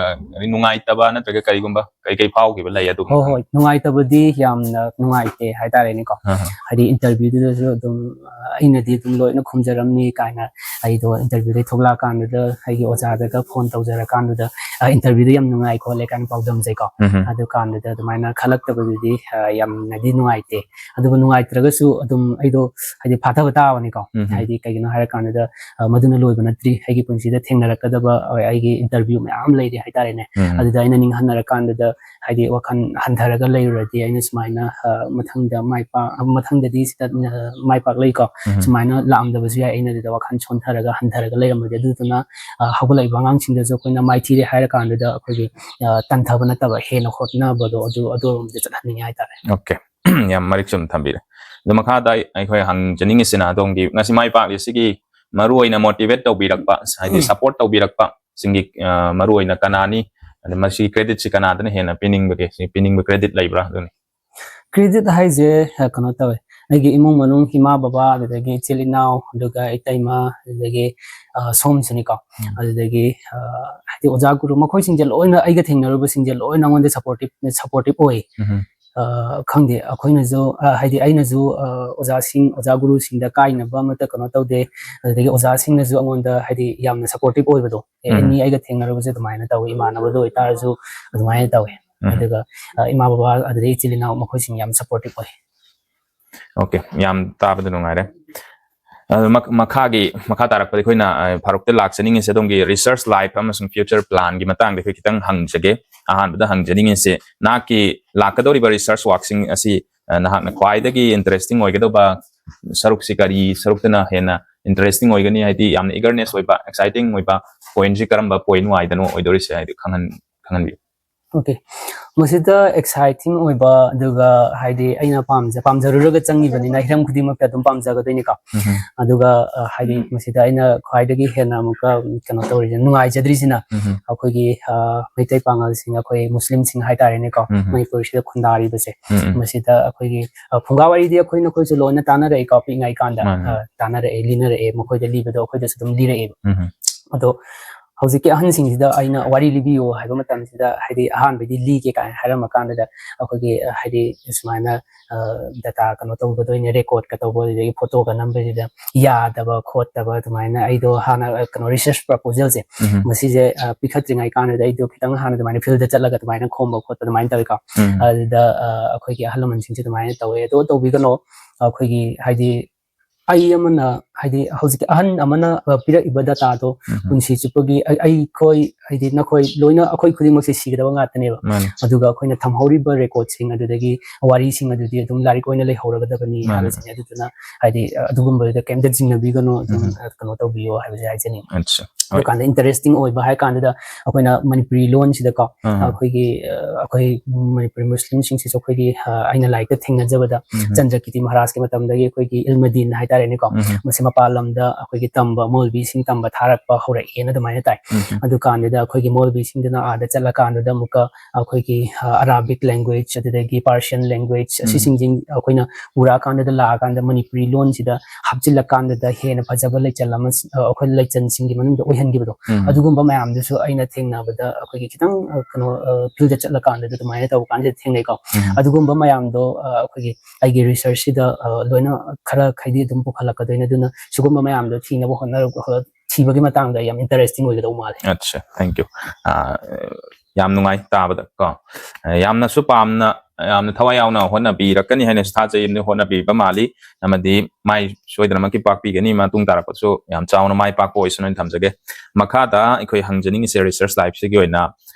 ꯅꯨꯡꯉꯥꯏꯇꯕ ꯅꯠꯇ꯭ꯔꯒ ꯀꯔꯤꯒꯨꯝꯕ ꯀꯩ ꯀꯩ ꯐꯥꯎꯈꯤꯕ ꯂꯩ ꯑꯗꯨꯝ? ꯍꯣꯏ, ꯍꯣꯏ, ꯅꯨꯡꯉꯥꯏꯇꯕꯗꯤ ꯌꯥꯝꯅ ꯅꯨꯡꯉꯥꯏꯇꯦ ꯍꯥꯏꯇꯥꯔꯦꯅꯦꯀꯣ꯫ ꯑꯍ꯫ ꯍꯥꯏꯗꯤ ꯏꯟꯇꯔꯚ꯭ꯌꯨꯗꯨꯗꯁꯨ ꯑꯗꯨꯝ, ꯑ, ꯑꯩꯅꯗꯤ ꯑꯗꯨꯝ ꯂꯣꯏꯅ ꯈꯨꯝꯖꯔꯝꯃꯤ ꯀꯥꯏꯅ, ꯑꯩꯗꯣ ꯏꯟꯇꯔꯚ꯭ꯌꯨꯗꯩ ꯊꯣꯛꯂꯛꯑꯀꯥꯟꯗꯨꯗ ꯑꯩꯒꯤ ꯑꯣꯖꯥꯗꯒ ꯐꯣꯟ ꯇꯧꯖꯔꯀꯥꯟꯗꯨꯗ, "ꯑ, ꯏꯟꯇꯔꯚ꯭ꯌꯨꯗꯣ ꯌꯥꯝ ꯅꯨꯡꯉꯥꯏ ꯈꯣꯠꯂꯦ" ꯀꯥꯏꯅ ꯄꯥꯎꯗꯝꯖꯩꯀꯣ꯫ ꯎꯝ ꯍꯝ꯫ ꯑꯗꯨꯀꯥꯟꯗꯨꯗ ꯑꯗꯨꯃꯥꯏꯅ ꯈꯜꯂꯛꯇꯕꯗꯨꯗꯤ, ꯑ, ꯌꯥꯝꯅꯗꯤ ꯅꯨꯡꯉꯥꯏꯇꯦ꯫ ꯑꯗꯨꯕꯨ ꯅꯨꯡꯉꯥꯏꯇ꯭ꯔꯒꯁꯨ ꯑꯗꯨꯝ ꯑꯩꯗꯣ ꯍꯥꯏꯗꯤ ꯐꯥꯊꯕ ꯇꯥꯕꯅꯤꯀꯣ꯫ ꯎꯝ ꯍꯝ꯫ ꯍꯥꯏꯗꯤ ꯀꯩꯒꯤꯅꯣ ꯍꯥꯏꯔꯀꯥꯟꯗꯨꯗ, ꯑ, ꯃꯗꯨꯅ ꯂꯣꯏꯕ ꯅꯠꯇ꯭ꯔꯤ꯫ ꯑꯩꯒꯤ ꯄꯨꯟꯁꯤꯗ ꯊꯦꯡꯅꯔꯛꯀꯗꯕ, ꯑ, ꯑꯩꯒꯤ ꯏꯟꯇꯔꯚ꯭ꯌꯨ ꯃꯌꯥꯝ ꯂꯩꯔꯤ ꯍꯥꯏꯇꯥꯔꯦꯅꯦ꯫ ꯎꯝ꯫ ꯑꯗꯨꯗ ꯑꯩꯅ ꯅꯤꯡꯍꯟꯅꯔꯀꯥꯟꯗꯨꯗ ꯍꯥꯏꯗꯤ ꯋꯥꯈꯜ ꯍꯟꯊꯔꯒ ꯂꯩꯔꯨꯔꯗꯤ ꯑꯩꯅ ꯁꯨꯃꯥꯏꯅ, ꯑ, ꯃꯊꯪꯗ ꯃꯥꯏ ꯄꯥꯛ-, ꯃꯊꯪꯗꯗꯤ ꯁꯤꯗ, ꯑ, ꯃꯥꯏ ꯄꯥꯛꯂꯣꯏꯀꯣ꯫ ꯎꯝ꯫ ꯁꯨꯃꯥꯏꯅ ꯂꯥꯛꯑꯝꯗꯕꯁꯨ ꯌꯥꯏ꯫ ꯑꯩꯅ ꯑꯗꯨꯗ ꯋꯥꯈꯜ ꯁꯣꯟꯊꯔꯒ ꯍꯟꯊꯔꯒ ꯂꯩꯔꯝꯃꯗꯤ꯫ ꯑꯗꯨꯗꯨꯅ, ꯑ, ꯍꯧꯒꯠꯂꯛꯏꯕ ꯑꯉꯥꯡꯁꯤꯡꯗꯁꯨ ꯑꯩꯈꯣꯏꯅ ꯃꯥꯏꯊꯤꯔꯦ ꯍꯥꯏꯔ ꯀꯥꯟꯗꯨꯗ ꯑꯩꯈꯣꯏꯒꯤ, ꯑ, ꯇꯟꯊꯕ ꯅꯠꯇꯕ ꯍꯦꯟꯅ ꯍꯣꯠꯅꯕꯗꯣ ꯑꯗꯨ, ꯑꯗꯨꯔꯣꯝꯗ ꯆꯠꯍꯟꯅꯤꯡꯉꯦ ꯍꯥꯏꯇꯥꯔꯦ꯫ ꯑꯣꯀꯦ꯫ ꯌꯥꯝ ꯃꯔꯤꯛ ꯆꯨꯝꯅ ꯊꯝꯕꯤꯔꯦ꯫ ꯑꯗꯣ ꯃꯈꯥꯗ ꯑꯩ, ꯑꯩꯈꯣꯏ ꯍꯪꯖꯅꯤꯡꯉꯤꯁꯤꯅ ꯑꯗꯣꯝꯒꯤ ꯉꯁꯤ ꯃꯥꯏ ꯄꯥꯛꯂꯤꯁꯤꯒꯤ ꯃꯔꯨꯑꯣꯏꯅ ꯃꯣꯇꯤꯚꯦꯠ ꯇꯧꯕꯤꯔꯛꯄ, ꯍꯥꯏꯗꯤ ꯁꯄꯣꯔꯠ ꯇꯧꯕꯤꯔꯛꯄꯁꯤꯡꯒꯤ, ꯑ, ꯃꯔꯨꯑꯣꯏꯅ ꯀꯅꯥꯅꯤ? ꯑꯗ ꯃꯁꯤꯒꯤ ꯀ꯭ꯔꯦꯗꯤꯠꯁꯤ ꯀꯅꯥꯗꯅ ꯍꯦꯟꯅ ꯄꯤꯅꯤꯡꯕꯒꯦ? ꯁꯤ ꯄꯤꯅꯤꯡꯕ ꯀ꯭ꯔꯦꯗꯤꯠ ꯂꯩꯕ꯭ꯔꯥ? ꯑꯗꯨꯅꯤ꯫ ꯀ꯭ꯔꯦꯗꯤꯠ ꯍꯥꯏꯁꯦ, ꯑ, ꯀꯩꯅꯣ ꯇꯧꯋꯦ, ꯑꯩꯒꯤ ꯏꯃꯨꯡ ꯃꯅꯨꯡ, ꯏꯃꯥ ꯕꯕꯥ, ꯑꯗꯨꯗꯒꯤ ꯏꯆꯤꯜ ꯏꯅꯥꯎ, ꯑꯗꯨꯒ ꯏꯇꯩꯃ, ꯑꯗꯨꯗꯒꯤ, ꯑ, ꯁꯣꯝꯁꯤꯅꯤꯀꯣ꯫ ꯎꯝ꯫ ꯑꯗꯨꯗꯒꯤ, ꯑ, ꯍꯥꯏꯗꯤ ꯑꯣꯖꯥ ꯒꯨꯔꯨ ꯃꯈꯣꯏꯁꯤꯡꯁꯦ ꯂꯣꯏꯅ, ꯑꯩꯒ ꯊꯦꯡꯅꯔꯨꯕꯁꯤꯡꯁꯦ ꯂꯣꯏꯅ ꯑꯩꯉꯣꯟꯗ ꯁꯄꯣꯔꯇꯤꯞ, ꯁꯄꯣꯔꯇꯤꯞ ꯑꯣꯏ꯫ ꯎꯝ꯫ ꯑ, ꯈꯪꯗꯦ, ꯑꯩꯈꯣꯏꯅꯁꯨ, ꯑ, ꯍꯥꯏꯗꯤ ꯑꯩꯅꯁꯨ, ꯑ, ꯑꯣꯖꯥꯁꯤꯡ, ꯑꯣꯖꯥ ꯒꯨꯔꯨꯁꯤꯡꯗ ꯀꯥꯏꯅꯕ ꯑꯃꯠꯇ ꯀꯩꯅꯣ ꯇꯧꯗꯦ꯫ ꯑꯗꯨꯗꯒꯤ ꯑꯣꯖꯥꯁꯤꯡꯅꯁꯨ ꯑꯩꯉꯣꯟꯗ ꯍꯥꯏꯗꯤ ꯌꯥꯝꯅ ꯁꯄꯣꯔꯇꯤꯞ ꯑꯣꯏꯕꯗꯣ, ꯑꯦ, ꯎꯝ꯫ ꯑꯦꯅꯤ ꯑꯩꯒ ꯊꯦꯡꯅꯔꯨꯕꯁꯦ ꯑꯗꯨꯃꯥꯏꯅ ꯇꯧꯋꯤ꯫ ꯏꯃꯥꯟꯅꯕꯗ ꯑꯣꯏꯇꯥꯔꯁꯨ ꯑꯗꯨꯃꯥꯏꯅ ꯇꯧꯋꯤ꯫ ꯑꯗꯨꯒ ꯏꯃꯥ ꯕꯕꯥ ꯑꯗꯨꯗꯒꯤ ꯏꯆꯤꯜ ꯏꯅꯥꯎ ꯃꯈꯣꯏꯁꯤꯡ ꯌꯥꯝ supportive ꯑꯣꯏ꯫ Okay, ꯌꯥꯝ ꯇꯥꯕꯗ ꯅꯨꯡꯉꯥꯏꯔꯦ꯫ ꯑꯗꯨ ꯃꯈꯥꯒꯤ ꯃꯈꯥ ꯇꯥꯔꯛꯄꯗ ꯑꯩꯈꯣꯏꯅ ꯐꯥꯔꯨꯛꯇ ꯂꯥꯛꯆꯅꯤꯡꯉꯤꯁꯦ ꯑꯗꯣꯝꯒꯤ research life ꯑꯃꯁꯨꯡ future planꯒꯤ ꯃꯇꯥꯡꯗ ꯑꯩꯈꯣꯏ ꯈꯤꯇꯪ ꯍꯪꯖꯒꯦ꯫ ꯑꯍꯥꯟꯕꯗ ꯍꯪꯖꯅꯤꯡꯉꯤꯁꯦ, ꯅꯍꯥꯛꯀꯤ ꯂꯥꯛꯀꯗꯧꯔꯤꯕ research workꯁꯤꯡ ꯑꯁꯤ ꯅꯍꯥꯛꯅ ꯈ꯭ꯋꯥꯏꯗꯒꯤ interesting ꯑꯣꯏꯒꯗꯧꯕ ꯁꯔꯨꯛꯁꯤ ꯀꯔꯤ ꯁꯔꯨꯛꯇꯅ ꯍꯦꯟꯅ interesting ꯑꯣꯏꯒꯅꯤ? ꯍꯥꯏꯗꯤ ꯌꯥꯝꯅ eagerness ꯑꯣꯏꯕ, exciting ꯑꯣꯏꯕ pointꯁꯤ ꯀꯔꯝꯕ point wideꯗꯅꯣ ꯑꯣꯏꯗꯣꯔꯤꯁꯦ? ꯍꯥꯏꯗꯤ ꯈꯪꯍꯟ ꯈꯪꯍꯟꯕꯤꯌꯨ꯫ Okay, ꯃꯁꯤꯗ exciting ꯑꯣꯏꯕ, ꯑꯗꯨꯒ ꯍꯥꯏꯗꯤ ꯑꯩꯅ ꯄꯥꯝꯖ ꯄꯥꯝꯖꯔꯨꯔꯒ ꯆꯪꯉꯤꯕꯅꯤꯅ ꯍꯤꯔꯝ ꯈꯨꯗꯤꯡꯃꯛꯇ ꯑꯗꯨꯝ ꯄꯥꯝꯖꯒꯗꯣꯏꯅꯤꯀꯣ꯫ ꯑꯗꯨꯒ ꯍꯥꯏꯗꯤ ꯃꯁꯤꯗ ꯑꯩꯅ ꯈ꯭ꯋꯥꯏꯗꯒꯤ ꯍꯦꯟꯅ ꯑꯃꯨꯛꯀ ꯀꯩꯅꯣ ꯇꯧꯔꯤꯁꯦ, ꯅꯨꯡꯉꯥꯏꯖꯗ꯭ꯔꯤꯁꯤꯅ ꯑꯩꯈꯣꯏꯒꯤ ꯃꯩꯇꯩ ꯄꯥꯉꯜꯁꯤꯡ, ꯑꯩꯈꯣꯏ ꯃꯨꯁꯂꯤꯝꯁꯤꯡ ꯍꯥꯏꯇꯥꯔꯦꯅꯦꯀꯣ, ꯃꯅꯤꯄꯨꯔꯁꯤꯗ ꯈꯨꯟꯗꯥꯔꯤꯕꯁꯦ꯫ ꯃꯁꯤꯗ ꯑꯩꯈꯣꯏꯒꯤ ꯐꯨꯡꯒꯥ ꯋꯥꯔꯤꯗꯤ ꯑꯩꯈꯣꯏ ꯅꯈꯣꯏꯁꯨ ꯂꯣꯏꯅ ꯇꯥꯟꯅꯔꯛꯏꯀꯣ, ꯄꯤꯛꯏꯉꯩ ꯀꯥꯟꯗ ꯇꯥꯟꯅꯔꯛꯑꯦ, ꯂꯤꯅꯔꯛꯑꯦ, ꯃꯈꯣꯏꯗ ꯂꯤꯕꯗꯣ ꯑꯩꯈꯣꯏꯗꯁꯨ ꯑꯗꯨꯝ ꯂꯤꯔꯛꯑꯦꯕ꯫ ꯑꯗꯣ ꯍꯧꯖꯤꯛꯀꯤ ꯑꯍꯟꯁꯤꯡꯁꯤꯗ ꯑꯩꯅ ꯋꯥꯔꯤ ꯂꯤꯕꯤꯌꯨ ꯍꯥꯏꯕ ꯃꯇꯝꯁꯤꯗ, ꯍꯥꯏꯗꯤ ꯑꯍꯥꯟꯕꯩꯗꯤ ꯂꯤꯒꯦ ꯀꯥꯏꯅ ꯍꯥꯏꯔꯝꯃ ꯀꯥꯟꯗ, ꯑꯩꯈꯣꯏꯒꯤ ꯍꯥꯏꯗꯤ ꯁꯨꯃꯥꯏꯅ data ꯀꯩꯅꯣ ꯇꯧꯕꯗ ꯑꯣꯏꯅ, recordꯀ ꯇꯧꯕ, ꯑꯗꯨꯗꯒꯤ photoꯒ ꯅꯝꯕꯁꯤꯗ ꯌꯥꯗꯕ ꯈꯣꯠꯇꯕ ꯑꯗꯨꯃꯥꯏꯅ ꯑꯩꯗꯣ ꯍꯥꯟꯅ ꯀꯩꯅꯣ research proposalꯁꯦ ꯃꯁꯤꯁꯦ ꯄꯤꯈꯠꯇ꯭ꯔꯤꯉꯩ ꯀꯥꯟꯗ ꯑꯩꯗꯣ ꯈꯤꯇꯪ ꯍꯥꯟꯅ ꯑꯗꯨꯃꯥꯏꯅ fieldꯇ ꯆꯠꯂꯒ ꯑꯗꯨꯃꯥꯏꯅ ꯈꯣꯝꯕ ꯈꯣꯠꯄ ꯑꯗꯨꯃꯥꯏꯅ ꯇꯧꯋꯤꯀꯣ꯫ ꯑꯗꯨꯗ ꯑꯩꯈꯣꯏꯒꯤ ꯑꯍꯜ ꯂꯃꯟꯁꯤꯡꯁꯦ ꯑꯗꯨꯃꯥꯏꯅ ꯇꯧꯋꯦ, ꯑꯗꯣ ꯇꯧꯕꯤꯒꯅꯣ, ꯑꯩꯈꯣꯏꯒꯤ ꯍꯥꯏꯗꯤ ꯑꯩ ꯑꯃꯅ, ꯍꯥꯏꯗꯤ ꯍꯧꯖꯤꯛꯀꯤ ꯑꯍꯟ ꯑꯃꯅ ꯄꯤꯔꯛꯏꯕ dataꯗꯣ ꯄꯨꯟꯁꯤ ꯆꯨꯞꯄꯒꯤ ꯑꯩꯈꯣꯏ, ꯍꯥꯏꯗꯤ ꯅꯈꯣꯏ ꯂꯣꯏꯅ, ꯑꯩꯈꯣꯏ ꯈꯨꯗꯤꯡꯃꯛꯁꯦ ꯁꯤꯒꯗꯕ ꯉꯥꯛꯇꯅꯦꯕ꯫ ꯑꯗꯨꯒ ꯑꯩꯈꯣꯏꯅ ꯊꯝꯍꯧꯔꯤꯕ recordꯁꯤꯡ ꯑꯗꯨꯗꯒꯤ ꯋꯥꯔꯤꯁꯤꯡ ꯑꯗꯨꯗꯤ ꯑꯗꯨꯝ ꯂꯥꯏꯔꯤꯛ ꯑꯣꯏꯅ ꯂꯩꯍꯧꯔꯒꯗꯕꯅꯤ ꯍꯥꯏꯕꯁꯤꯅꯦ꯫ ꯑꯗꯨꯗꯨꯅ ꯍꯥꯏꯗꯤ ꯑꯗꯨꯒꯨꯝꯕꯗꯨꯗ ꯀꯩꯝꯇ ꯆꯤꯡꯅꯕꯤꯒꯅꯨ, ꯑꯗꯨꯝ ꯀꯩꯅꯣ ꯇꯧꯕꯤꯌꯣ ꯍꯥꯏꯕꯁꯦ ꯍꯥꯏꯖꯅꯤꯡꯉꯤ꯫ ꯑꯗꯨꯀꯥꯟꯗ interesting ꯑꯣꯏꯕ ꯍꯥꯏ ꯀꯥꯟꯗꯨꯗ ꯑꯩꯈꯣꯏꯅ ꯃꯅꯤꯄꯨꯔꯤ ꯂꯣꯟꯁꯤꯗꯀꯣ, ꯑꯩꯈꯣꯏꯒꯤ ꯑꯩꯈꯣꯏ ꯃꯅꯤꯄꯨꯔꯤ ꯃꯨꯁꯂꯤꯝꯁꯤꯡꯁꯤꯁꯨ ꯑꯩꯈꯣꯏꯒꯤ ꯑꯩꯅ ꯂꯥꯏꯔꯤꯛꯇ ꯊꯦꯡꯅꯖꯕꯗ ꯆꯟꯗ꯭ꯔꯀꯤꯇꯤ ꯃꯍꯥꯔꯥꯖꯀꯤ ꯃꯇꯝꯗꯒꯤ ꯑꯩꯈꯣꯏꯒꯤ ꯏꯜꯃꯗꯤꯟ ꯍꯥꯏꯇꯥꯔꯦꯅꯦꯀꯣ, ꯃꯁꯤ ꯃꯄꯥꯟ ꯂꯝꯗ ꯑꯩꯈꯣꯏꯒꯤ ꯇꯝꯕ ꯃꯧꯂꯕꯤꯁꯤꯡ ꯇꯝꯕ ꯊꯥꯔꯛꯄ ꯍꯧꯔꯛꯑꯦꯅ ꯑꯗꯨꯃꯥꯏꯅ ꯇꯥꯏ꯫ ꯑꯗꯨꯀꯥꯟꯗꯨꯗ ꯑꯩꯈꯣꯏꯒꯤ ꯃꯧꯂꯕꯤꯁꯤꯡꯗꯨꯅ ꯑꯥꯗ ꯆꯠꯂꯀꯥꯟꯗꯨꯗ ꯑꯃꯨꯛꯀ ꯑꯩꯈꯣꯏꯒꯤ Arabic language, ꯑꯗꯨꯗꯒꯤ Persian language ꯑꯁꯤꯁꯤꯡꯁꯤ ꯑꯩꯈꯣꯏꯅ ꯄꯨꯔꯛꯑꯀꯥꯟꯗꯨꯗ ꯂꯥꯛꯑꯀꯥꯟꯗ ꯃꯅꯤꯄꯨꯔꯤ ꯂꯣꯟꯁꯤꯗ ꯍꯥꯞꯆꯤꯜꯂꯀꯥꯟꯗꯗ ꯍꯦꯟꯅ ꯐꯖꯕ ꯂꯩꯆꯜ ꯑꯃ, ꯑꯩꯈꯣꯏ ꯂꯩꯆꯜꯁꯤꯡꯒꯤ ꯃꯅꯨꯡꯗ ꯑꯣꯏꯍꯟꯈꯤꯕꯗꯣ, ꯑꯗꯨꯒꯨꯝꯕ ꯃꯌꯥꯝꯗꯨꯁꯨ ꯑꯩꯅ ꯊꯦꯡꯅꯕꯗ ꯑꯩꯈꯣꯏꯒꯤ ꯈꯤꯇꯪ ꯀꯩꯅꯣ fieldꯇ ꯆꯠꯂꯀꯥꯟꯗꯗꯤ ꯑꯗꯨꯃꯥꯏꯅ ꯇꯧꯕ ꯀꯥꯟꯗ ꯊꯦꯡꯅꯩꯀꯣ꯫ ꯑꯗꯨꯒꯨꯝꯕ ꯃꯌꯥꯝꯗꯣ ꯑꯩꯈꯣꯏꯒꯤ ꯑꯩꯒꯤ researchꯁꯤꯗ ꯂꯣꯏꯅ ꯈꯔ ꯈꯩꯗꯤ ꯑꯗꯨꯝ ꯄꯨꯈꯠꯂꯛꯀꯗꯣꯏꯅꯦ꯫ ꯑꯗꯨꯅ ꯁꯤꯒꯨꯝꯕ ꯃꯌꯥꯝꯗꯣ ꯊꯤꯅꯕ ꯍꯣꯠꯅꯔ ꯊꯤꯕꯒꯤ ꯃꯇꯥꯡꯗ ꯌꯥꯝ interesting ꯑꯣꯏꯒꯗꯧ ꯃꯥꯜꯂꯦ꯫ ꯑꯠꯁꯥ, thank you꯫ ꯌꯥꯝ ꯅꯨꯡꯉꯥꯏ ꯇꯥꯕꯗ ꯀꯣ꯫ ꯑ, ꯌꯥꯝꯅꯁꯨ ꯄꯥꯝꯅ, ꯌꯥꯝꯅ ꯊꯋꯥꯏ ꯌꯥꯎꯅ ꯍꯣꯠꯅꯕꯤꯔꯛꯀꯅꯤ ꯍꯥꯏꯅꯁꯨ ꯊꯥꯖꯩ꯫ ꯑꯗꯨ ꯍꯣꯠꯅꯕꯤꯕ ꯃꯥꯜꯂꯤ, ꯑꯃꯗꯤ ꯃꯥꯏ ꯁꯣꯏꯗꯅꯃꯛꯀꯤ ꯄꯥꯛꯄꯤꯒꯅꯤ꯫ ꯃꯇꯨꯡ ꯇꯥꯔꯛꯄꯁꯨ ꯌꯥꯝ ꯆꯥꯎꯅ ꯃꯥꯏ ꯄꯥꯛꯄ ꯑꯣꯏꯁꯅꯨ ꯍꯥꯏꯅ ꯊꯝꯖꯒꯦ꯫ ꯃꯈꯥꯗ ꯑꯩꯈꯣꯏ ꯍꯪꯖꯅꯤꯡꯉꯤꯁꯦ research life ꯁꯤꯒꯤ ꯑꯣꯏꯅ,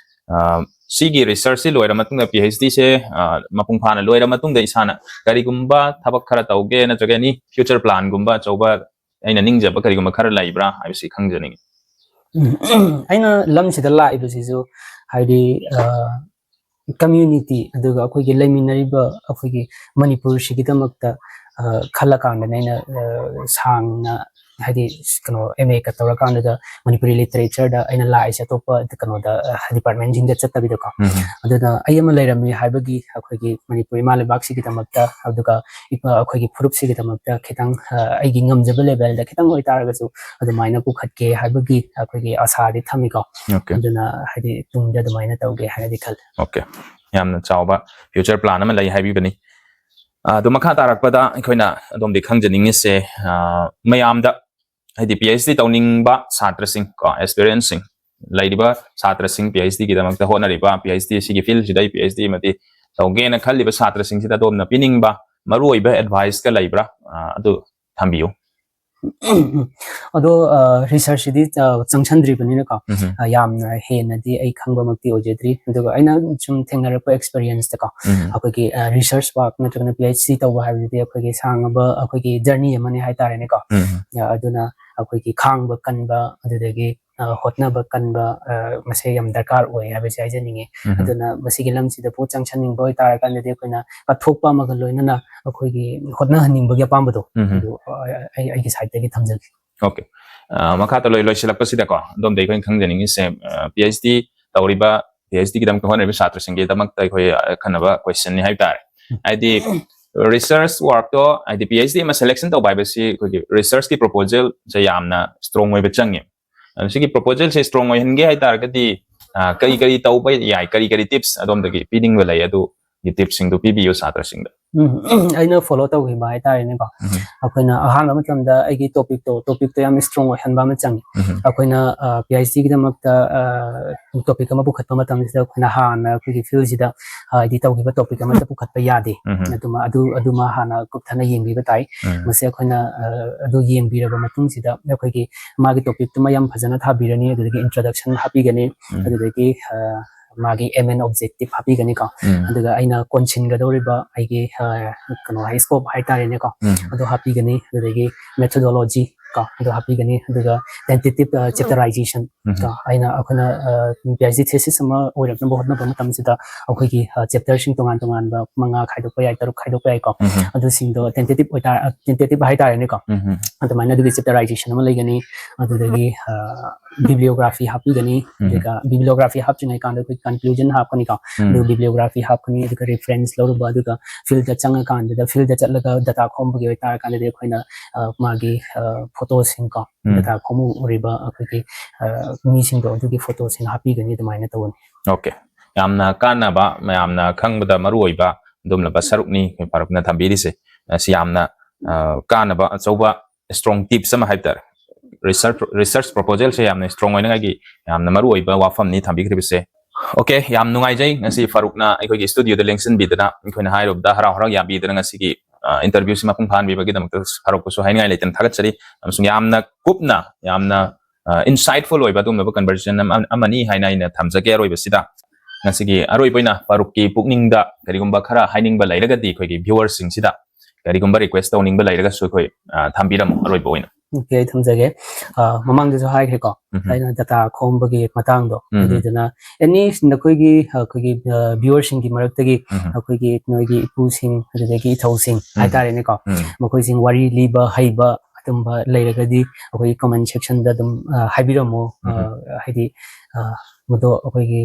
ꯑ, ꯁꯤꯒꯤ research ꯁꯤ ꯂꯣꯏꯔ ꯃꯇꯨꯡꯗ, PhD ꯁꯦ, ꯑ, ꯃꯄꯨꯡ ꯐꯥꯅ ꯂꯣꯏꯔ ꯃꯇꯨꯡꯗ ꯏꯁꯥꯅ ꯀꯔꯤꯒꯨꯝꯕ ꯊꯕꯛ ꯈꯔ ꯇꯧꯒꯦ ꯅꯠꯇ꯭ꯔꯒ any future plan ꯒꯨꯝꯕ ꯑꯆꯧꯕ ꯑꯩꯅ ꯅꯤꯡꯖꯕ ꯀꯔꯤꯒꯨꯝꯕ ꯈꯔ ꯂꯩꯕ꯭ꯔꯥ ꯍꯥꯏꯕꯁꯤ ꯈꯪꯖꯅꯤꯡꯉꯤ꯫ ꯎꯝ, ꯑꯩꯅ ꯂꯝꯁꯤꯗ ꯂꯥꯛꯏꯕꯁꯤꯁꯨ ꯍꯥꯏꯗꯤ, ꯑ, community ꯑꯗꯨꯒ ꯑꯩꯈꯣꯏꯒꯤ ꯂꯩꯃꯤꯟꯅꯔꯤꯕ ꯑꯩꯈꯣꯏꯒꯤ ꯃꯅꯤꯄꯨꯔꯁꯤꯒꯤꯗꯃꯛꯇ, ꯑ, ꯈꯜꯂꯀꯥꯟꯗꯅꯦ ꯑꯩꯅ, ꯑ, ꯁꯥꯡꯅ ꯍꯥꯏꯗꯤ ꯀꯩꯅꯣ MA ꯀ ꯇꯧꯔꯀꯥꯟꯗꯨꯗ ꯃꯅꯤꯄꯨꯔꯤ literature ꯗ ꯑꯩꯅ ꯂꯥꯛꯏꯁꯦ꯫ ꯑꯇꯣꯞꯄ ꯀꯩꯅꯣꯗ, ꯑ, department ꯁꯤꯡꯗ ꯆꯠꯇꯕꯤꯗꯀꯣ꯫ ꯎꯝ. ꯑꯗꯨꯅ ꯑꯩ ꯑꯃ ꯂꯩꯔꯝꯃꯤ ꯍꯥꯏꯕꯒꯤ ꯑꯩꯈꯣꯏꯒꯤ ꯃꯅꯤꯄꯨꯔ ꯏꯃꯥ ꯂꯩꯕꯥꯛꯁꯤꯒꯤꯗꯃꯛꯇ, ꯑꯗꯨꯒ ꯏꯄꯥ ꯑꯩꯈꯣꯏꯒꯤ ꯐꯨꯔꯨꯞꯁꯤꯒꯤꯗꯃꯛꯇ ꯈꯤꯇꯪ, ꯑ, ꯑꯩꯒꯤ ꯉꯝꯖꯕ level ꯗ ꯈꯤꯇꯪ ꯑꯣꯏꯇꯥꯔꯒꯁꯨ ꯑꯗꯨꯃꯥꯏꯅ ꯄꯨꯈꯠꯀꯦ ꯍꯥꯏꯕꯒꯤ ꯑꯩꯈꯣꯏꯒꯤ ꯑꯁꯥꯗꯤ ꯊꯝꯃꯤꯀꯣ꯫ Okay. ꯑꯗꯨꯅ ꯍꯥꯏꯗꯤ ꯇꯨꯡꯗ ꯑꯗꯨꯃꯥꯏꯅ ꯇꯧꯒꯦ ꯍꯥꯏꯅꯗꯤ ꯈꯜꯂꯤ꯫ Okay. ꯌꯥꯝꯅ ꯆꯥꯎꯕ future plan ꯑꯃ ꯂꯩ ꯍꯥꯏꯕꯤꯕꯅꯤ꯫ ꯑ, ꯑꯗꯨ ꯃꯈꯥ ꯇꯥꯔꯛꯄꯗ ꯑꯩꯈꯣꯏꯅ ꯑꯗꯣꯝꯗꯤ ꯈꯪꯖꯅꯤꯡꯉꯤꯁꯦ, ꯑ, ꯃꯌꯥꯝꯗ ꯍꯥꯏꯗꯤ PhD ꯇꯧꯅꯤꯡꯕ ꯁꯥꯇ꯭ꯔꯁꯤꯡ ꯀꯣ, aspirant ꯁꯤꯡ, ꯂꯩꯔꯤꯕ ꯁꯥꯇ꯭ꯔꯁꯤꯡ, PhD ꯒꯤꯗꯃꯛꯇ ꯍꯣꯠꯅꯔꯤꯕ, PhD ꯁꯤꯒꯤ field ꯁꯤꯗ ꯑꯩ PhD ꯑꯃꯗꯤ ꯇꯧꯒꯦꯅ ꯈꯜꯂꯤꯕ ꯁꯥꯇ꯭ꯔꯁꯤꯡꯁꯤꯗ ꯑꯗꯣꯝꯅ ꯄꯤꯅꯤꯡꯕ ꯃꯔꯨꯑꯣꯏꯕ advice ꯀ ꯂꯩꯕ꯭ꯔꯥ? ꯑ, ꯑꯗꯨ ꯊꯝꯕꯤꯌꯨ꯫ ꯑꯗꯣ, ꯑ, research ꯁꯤꯗꯤ, ꯑ, ꯆꯪꯁꯟꯗ꯭ꯔꯤꯕꯅꯤꯅꯀꯣ, ꯎꯝ. ꯑ, ꯌꯥꯝꯅ ꯍꯦꯟꯅꯗꯤ ꯑꯩ ꯈꯪꯕꯃꯛꯇꯤ ꯑꯣꯏꯖꯗ꯭ꯔꯤ꯫ ꯑꯗꯨꯒ ꯑꯩꯅ ꯁꯨꯝ ꯊꯦꯡꯅꯔꯛꯄ experience ꯇꯀꯣ, ꯎꯝ. ꯑꯩꯈꯣꯏꯒꯤ, ꯑ, research work ꯅꯠꯇ꯭ꯔꯒꯅ PhD ꯇꯧꯕ ꯍꯥꯏꯕꯁꯤꯗꯤ ꯑꯩꯈꯣꯏꯒꯤ ꯁꯥꯡꯉꯕ ꯑꯩꯈꯣꯏꯒꯤ journey ꯑꯃꯅꯤ ꯍꯥꯏꯇꯥꯔꯦꯅꯦꯀꯣ꯫ ꯎꯝ. ꯑ, ꯑꯗꯨꯅ ꯑꯩꯈꯣꯏꯒꯤ ꯈꯥꯡꯕ ꯀꯟꯕ, ꯑꯗꯨꯗꯒꯤ, ꯑ, ꯍꯣꯠꯅꯕ ꯀꯟꯕ, ꯑ, ꯃꯁꯦ ꯌꯥꯝ ꯗꯔꯀꯥꯔ ꯑꯣꯏ ꯍꯥꯏꯕꯁꯦ ꯍꯥꯏꯖꯅꯤꯡꯉꯦ꯫ ꯎꯝ. ꯑꯗꯨꯅ ꯃꯁꯤꯒꯤ ꯂꯝꯁꯤꯗ ꯄꯣꯠ ꯆꯪꯁꯟꯅꯤꯡꯕ ꯑꯣꯏꯇꯥꯔꯀꯥꯟꯗꯗꯤ ꯑꯩꯈꯣꯏꯅ ꯀꯠꯊꯣꯛꯄ ꯑꯃꯒ ꯂꯣꯏꯅꯅ ꯑꯩꯈꯣꯏꯒꯤ ꯍꯣꯠꯅꯍꯟꯅꯤꯡꯕꯒꯤ ꯑꯄꯥꯝꯕꯗꯣ, ꯎꯝ. ꯑꯗꯨ, ꯑ, ꯑꯩ, ꯑꯩꯒꯤ side ꯇꯒꯤ ꯊꯝꯖꯒꯦ꯫ Okay. ꯑ, ꯃꯈꯥ ꯇꯥ ꯂꯣꯏ-, ꯂꯣꯏꯁꯤꯜꯂꯛꯄꯁꯤꯗꯀꯣ, ꯑꯗꯣꯝꯗ ꯑꯩꯈꯣꯏꯅ ꯈꯪꯖꯅꯤꯡꯉꯤꯁꯦ, ꯑ, PhD ꯇꯧꯔꯤꯕ, PhD ꯒꯤꯗꯃꯛꯇ ꯍꯣꯠꯅꯔꯤꯕ ꯁꯥꯇ꯭ꯔꯁꯤꯡꯒꯤꯗꯃꯛꯇ ꯑꯩꯈꯣꯏ ꯑꯈꯟꯅꯕ question ꯅꯤ ꯍꯥꯏꯕ ꯇꯥꯔꯦ꯫ ꯍꯥꯏꯗꯤ research work ꯇꯣ, ꯍꯥꯏꯗꯤ PhD ꯑꯃ selection ꯇꯧꯕ ꯍꯥꯏꯕꯁꯤ ꯑꯩꯈꯣꯏꯒꯤ research ꯀꯤ proposal ꯁꯦ ꯌꯥꯝꯅ strong ꯑꯣꯏꯕ ꯆꯪꯉꯦ꯫ ꯑꯗꯨ ꯁꯤꯒꯤ proposal ꯁꯦ strong ꯑꯣꯏꯍꯟꯒꯦ ꯍꯥꯏ ꯇꯥꯔꯒꯗꯤ, ꯑ, ꯀꯔꯤ ꯀꯔꯤ ꯇꯧꯕ ꯌꯥꯏ, ꯀꯔꯤ ꯀꯔꯤ tips ꯑꯗꯣꯝꯗꯒꯤ ꯄꯤꯅꯤꯡꯕ ꯂꯩ, ꯑꯗꯨ ꯇꯤꯞꯁꯤꯡꯗꯨ ꯄꯤꯕꯤꯌꯨ ꯁꯥꯇ꯭ꯔꯁꯤꯡꯗ꯫ ꯎꯝ, ꯑꯩꯅ ꯐꯣꯂꯣ ꯇꯧꯈꯤꯕ ꯍꯥꯏꯇꯥꯔꯦꯅꯦꯀꯣ꯫ ꯑꯩꯈꯣꯏꯅ ꯑꯍꯥꯟꯕ ꯃꯇꯝꯗ ꯑꯩꯒꯤ ꯇꯣꯄꯤꯛꯇꯣ ꯇꯣꯄꯤꯛꯇꯣ ꯌꯥꯝ ꯏꯁꯇ꯭ꯔꯣꯡ ꯑꯣꯏꯍꯟꯕ ꯑꯃ ꯆꯪꯉꯤ꯫ ꯑꯩꯈꯣꯏꯅ ꯄꯤ ꯑꯩꯆ ꯗꯤꯒꯤꯗꯃꯛꯇ ꯇꯣꯄꯤꯛ ꯑꯃ ꯄꯨꯈꯠꯄ ꯃꯇꯝꯁꯤꯗ ꯑꯩꯈꯣꯏꯅ ꯍꯥꯟꯅ ꯑꯩꯈꯣꯏꯒꯤ ꯐꯤꯜꯁꯤꯗ ꯍꯥꯏꯗꯤ ꯇꯧꯈꯤꯕ ꯇꯣꯄꯤꯛ ꯑꯃꯠꯇ ꯄꯨꯈꯠꯄ ꯌꯥꯗꯦ꯫ ꯑꯗꯨꯃ ꯑꯗꯨ ꯑꯗꯨꯃ ꯍꯥꯟꯅ ꯀꯨꯞꯊꯅ ꯌꯦꯡꯕꯤꯕ ꯇꯥꯏ꯫ ꯃꯁꯤ ꯑꯩꯈꯣꯏꯅ ꯑꯗꯨ ꯌꯦꯡꯕꯤꯔꯕ ꯃꯇꯨꯡꯁꯤꯗ ꯑꯩꯈꯣꯏꯒꯤ ꯃꯥꯒꯤ ꯇꯣꯄꯤꯛꯇꯨꯃ ꯌꯥꯝ ꯐꯖꯅ ꯊꯥꯕꯤꯔꯅꯤ꯫ ꯑꯗꯨꯗꯒꯤ ꯏꯟꯇ꯭ꯔꯣꯗꯛꯁꯟ ꯍꯥꯞꯄꯤꯒꯅꯤ꯫ ꯑꯗꯨꯗꯒꯤ ꯃꯥꯒꯤ ꯑꯦꯝ ꯑꯦꯟ ꯑꯣꯕꯖꯦꯛꯇꯤꯞ ꯍꯥꯞꯄꯤꯒꯅꯤꯀꯣ꯫ ꯑꯗꯨꯒ ꯑꯩꯅ ꯀꯣꯟꯁꯤꯟꯒꯗꯧꯔꯤꯕ ꯑꯩꯒꯤ ꯀꯩꯅꯣ ꯍꯥꯏ ꯁ꯭ꯀꯣꯞ ꯍꯥꯏꯇꯥꯔꯦꯅꯦꯀꯣ꯫ ꯑꯗꯨ ꯍꯥꯞꯄꯤꯒꯅꯤ꯫ ꯑꯗꯨꯗꯒꯤ ꯃꯦꯊꯣꯗꯣꯂꯣꯖꯤ ꯀꯣ ꯑꯗꯨ ꯍꯥꯞꯄꯤꯒꯅꯤ꯫ ꯑꯗꯨꯒ ꯇꯦꯟꯇꯦꯇꯤꯞ ꯆꯦꯞꯇꯔꯥꯏꯖꯦꯁꯟ ꯀꯣ ꯑꯩꯅ ꯑꯩꯈꯣꯏꯅ ꯄꯤ ꯑꯩꯆ ꯗꯤ ꯊꯦꯁꯤꯁ ꯑꯃ ꯑꯣꯏꯔꯛꯅꯕ ꯍꯣꯠꯅꯕ ꯃꯇꯝꯁꯤꯗ ꯑꯩꯈꯣꯏꯒꯤ ꯆꯦꯞꯇꯔꯁꯤꯡ ꯇꯣꯉꯥꯟ ꯇꯣꯉꯥꯟꯕ ꯃꯉꯥ ꯈꯥꯏꯗꯣꯛꯄ ꯌꯥꯏ, ꯇꯔꯨꯛ ꯈꯥꯏꯗꯣꯛꯄ ꯌꯥꯏꯀꯣ꯫ ꯑꯗꯨꯁꯤꯡꯗꯣ ꯇꯦꯟꯇꯦꯇꯤꯞ ꯑꯣꯏꯇꯥꯔ ꯇꯦꯟꯇꯦꯇꯤꯞ ꯍꯥꯏꯇꯥꯔꯦꯅꯦꯀꯣ꯫ ꯑꯗꯨꯃꯥꯏꯅ ꯑꯗꯨꯒꯤ ꯆꯦꯞꯇꯔꯥꯏꯖꯦꯁꯟ ꯑꯃ ꯂꯩꯒꯅꯤ꯫ ꯑꯗꯨꯗꯒꯤ ꯕꯤꯕ꯭ꯂꯤꯌꯣꯒ꯭ꯔꯥꯐꯤ ꯍꯥꯞꯄꯤꯒꯅꯤ꯫ ꯑꯗꯨꯒ ꯕꯤꯕ꯭ꯂꯤꯌꯣꯒ꯭ꯔꯥꯐꯤ ꯍꯥꯞꯇ꯭ꯔꯤꯉꯩ ꯀꯥꯟꯗ ꯑꯩꯈꯣꯏ ꯀꯟꯀ꯭ꯂꯨꯖꯟ ꯍꯥꯞꯀꯅꯤꯀꯣ꯫ ꯑꯗꯨꯒ ꯕꯤꯕ꯭ꯂꯤꯌꯣꯒ꯭ꯔꯥꯐꯤ ꯍꯥꯞꯀꯅꯤ꯫ ꯑꯗꯨꯒ ꯔꯤꯐꯔꯦꯟꯁ ꯂꯧꯔꯨꯕ, ꯑꯗꯨꯒ ꯐꯤꯜꯗ ꯆꯪꯉꯀꯥꯟꯗꯗ ꯐꯤꯜꯗ ꯆꯠꯂꯒ ꯗꯇꯥ ꯈꯣꯝꯕꯒꯤ ꯑꯣꯏꯇꯥꯔꯀꯥꯟꯗꯗꯤ ꯑꯩꯈꯣꯏꯅ ꯃꯥꯒꯤ ꯐꯣꯇꯣꯁꯤꯡꯀꯣ ꯗꯇꯥ ꯈꯣꯝꯃꯨꯔꯤꯕ ꯑꯩꯈꯣꯏꯒꯤ ꯃꯤꯁꯤꯡꯗꯣ ꯑꯗꯨꯒꯤ ꯐꯣꯇꯣꯁꯤꯡ ꯍꯥꯞꯄꯤꯒꯅꯤ꯫ ꯑꯗꯨꯃꯥꯏꯅ ꯇꯧꯒꯅꯤ꯫ ꯑꯣꯀꯦ, ꯌꯥꯝꯅ ꯀꯥꯟꯅꯕ, ꯃꯌꯥꯝꯅ ꯈꯪꯕꯗ ꯃꯔꯨ ꯑꯣꯏꯕ ꯑꯗꯨꯒꯨꯝꯂꯕ ꯁꯔꯨꯛꯅꯤ ꯑꯩꯈꯣꯏ ꯐꯥꯔꯨꯛꯅ ꯊꯝꯕꯤꯔꯤꯁꯦ꯫ ꯑꯁꯤ ꯌꯥꯝꯅ ꯑꯆꯧꯕ ꯏꯁꯇ꯭ꯔꯣꯡ ꯇꯤꯞꯁ ꯑꯃ ꯍꯥꯏꯕ ꯇꯥꯔꯦ꯫ ꯔꯤꯁꯔꯆ ꯔꯤꯁꯔꯆ ꯄ꯭ꯔꯣꯄꯣꯖꯦꯜꯁꯦ ꯌꯥꯝꯅ ꯏꯁꯇ꯭ꯔꯣꯡ ꯑꯣꯏꯅꯉꯥꯏꯒꯤ ꯌꯥꯝꯅ ꯃꯔꯨ ꯑꯣꯏꯕ ꯋꯥꯐꯝꯅꯤ ꯊꯝꯕꯤꯈ꯭ꯔꯤꯕꯁꯦ꯫ ꯑꯣꯀꯦ, ꯌꯥꯝ ꯅꯨꯡꯉꯥꯏꯖꯩ ꯉꯁꯤ ꯐꯥꯔꯨꯛꯅ ꯑꯩꯈꯣꯏꯒꯤ ꯏꯁꯇꯨꯗꯤꯑꯣꯗ ꯂꯦꯡꯁꯤꯟꯕꯤꯗꯅ ꯑꯩꯈꯣꯏꯅ ꯍꯥꯏꯔꯨꯕꯗ ꯍꯔꯥꯎ ꯍꯔꯥꯎ ꯌꯥꯕꯤꯗꯅ ꯉꯁꯤꯒꯤ ꯏꯟꯇꯔꯚ꯭ꯌꯨꯁꯤ ꯃꯄꯨꯡ ꯐꯥꯍꯟꯕꯤꯕꯒꯤꯗꯃꯛꯇ ꯐꯥꯔꯨꯛꯄꯨꯁꯨ ꯍꯥꯏꯅꯤꯡꯉꯥꯏ ꯂꯩꯇꯅ ꯊꯥꯒꯠꯆꯔꯤ꯫ ꯑꯃꯁꯨꯡ ꯌꯥꯝꯅ ꯀꯨꯞꯅ, ꯌꯥꯝꯅ ꯏꯟꯁꯥꯏꯠꯐꯨꯜ ꯑꯣꯏꯕ ꯑꯗꯨꯒꯨꯝꯂꯕ ꯀꯟꯚꯔꯁꯦꯁꯟ ꯑꯃꯅꯤ ꯍꯥꯏꯅ ꯑꯩꯅ ꯊꯝꯖꯒꯦ꯫ ꯑꯔꯣꯏꯕꯁꯤꯗ ꯉꯁꯤꯒꯤ ꯑꯔꯣꯏꯕ ꯑꯣꯏꯅ ꯐꯥꯔꯨꯛꯀꯤ ꯄꯨꯛꯅꯤꯡꯗ ꯀꯔꯤꯒꯨꯝꯕ ꯈꯔ ꯍꯥꯏꯅꯤꯡꯕ ꯂꯩꯔꯒꯗꯤ ꯑꯩꯈꯣꯏꯒꯤ ꯚ꯭ꯌꯨꯋꯔꯁꯤꯡꯁꯤꯗ ꯀꯔꯤꯒꯨꯝꯕ ꯔꯤꯀ꯭ꯋꯦꯁ ꯇꯧꯅꯤꯡꯕ ꯂꯩꯔꯒꯁꯨ ꯑꯩꯈꯣꯏ ꯊꯝꯕꯤꯔꯝꯃꯣ ꯑꯔꯣꯏꯕ ꯑꯣꯏꯅ꯫ ꯑꯣꯀꯦ, ꯑꯩ ꯊꯝꯖꯒꯦ꯫ ꯃꯃꯥꯡꯗꯁꯨ ꯍꯥꯏꯈ꯭ꯔꯦꯀꯣ, ꯑꯩꯅ ꯗꯇꯥ ꯈꯣꯝꯕꯒꯤ ꯃꯇꯥꯡꯗꯣ꯫ ꯑꯗꯨꯗꯨꯅ ꯑꯦꯅꯤ ꯅꯈꯣꯏꯒꯤ ꯑꯩꯈꯣꯏꯒꯤ ꯚ꯭ꯌꯨꯋꯔꯁꯤꯡꯒꯤ ꯃꯔꯛꯇꯒꯤ ꯑꯩꯈꯣꯏꯒꯤ ꯅꯣꯏꯒꯤ ꯏꯄꯨꯁꯤꯡ ꯑꯗꯨꯗꯒꯤ ꯏꯙꯧꯁꯤꯡ ꯍꯥꯏꯇꯥꯔꯦꯅꯦꯀꯣ, ꯃꯈꯣꯏꯁꯤꯡ ꯋꯥꯔꯤ ꯂꯤꯕ ꯍꯩꯕ ꯑꯗꯨꯝꯕ ꯂꯩꯔꯒꯗꯤ ꯑꯩꯈꯣꯏꯒꯤ ꯀꯃꯦꯟ ꯁꯦꯛꯁꯟꯗ ꯑꯗꯨꯝ ꯍꯥꯏꯕꯤꯔꯝꯃꯣ꯫ ꯍꯥꯏꯗꯤ ꯃꯗꯣ ꯑꯩꯈꯣꯏꯒꯤ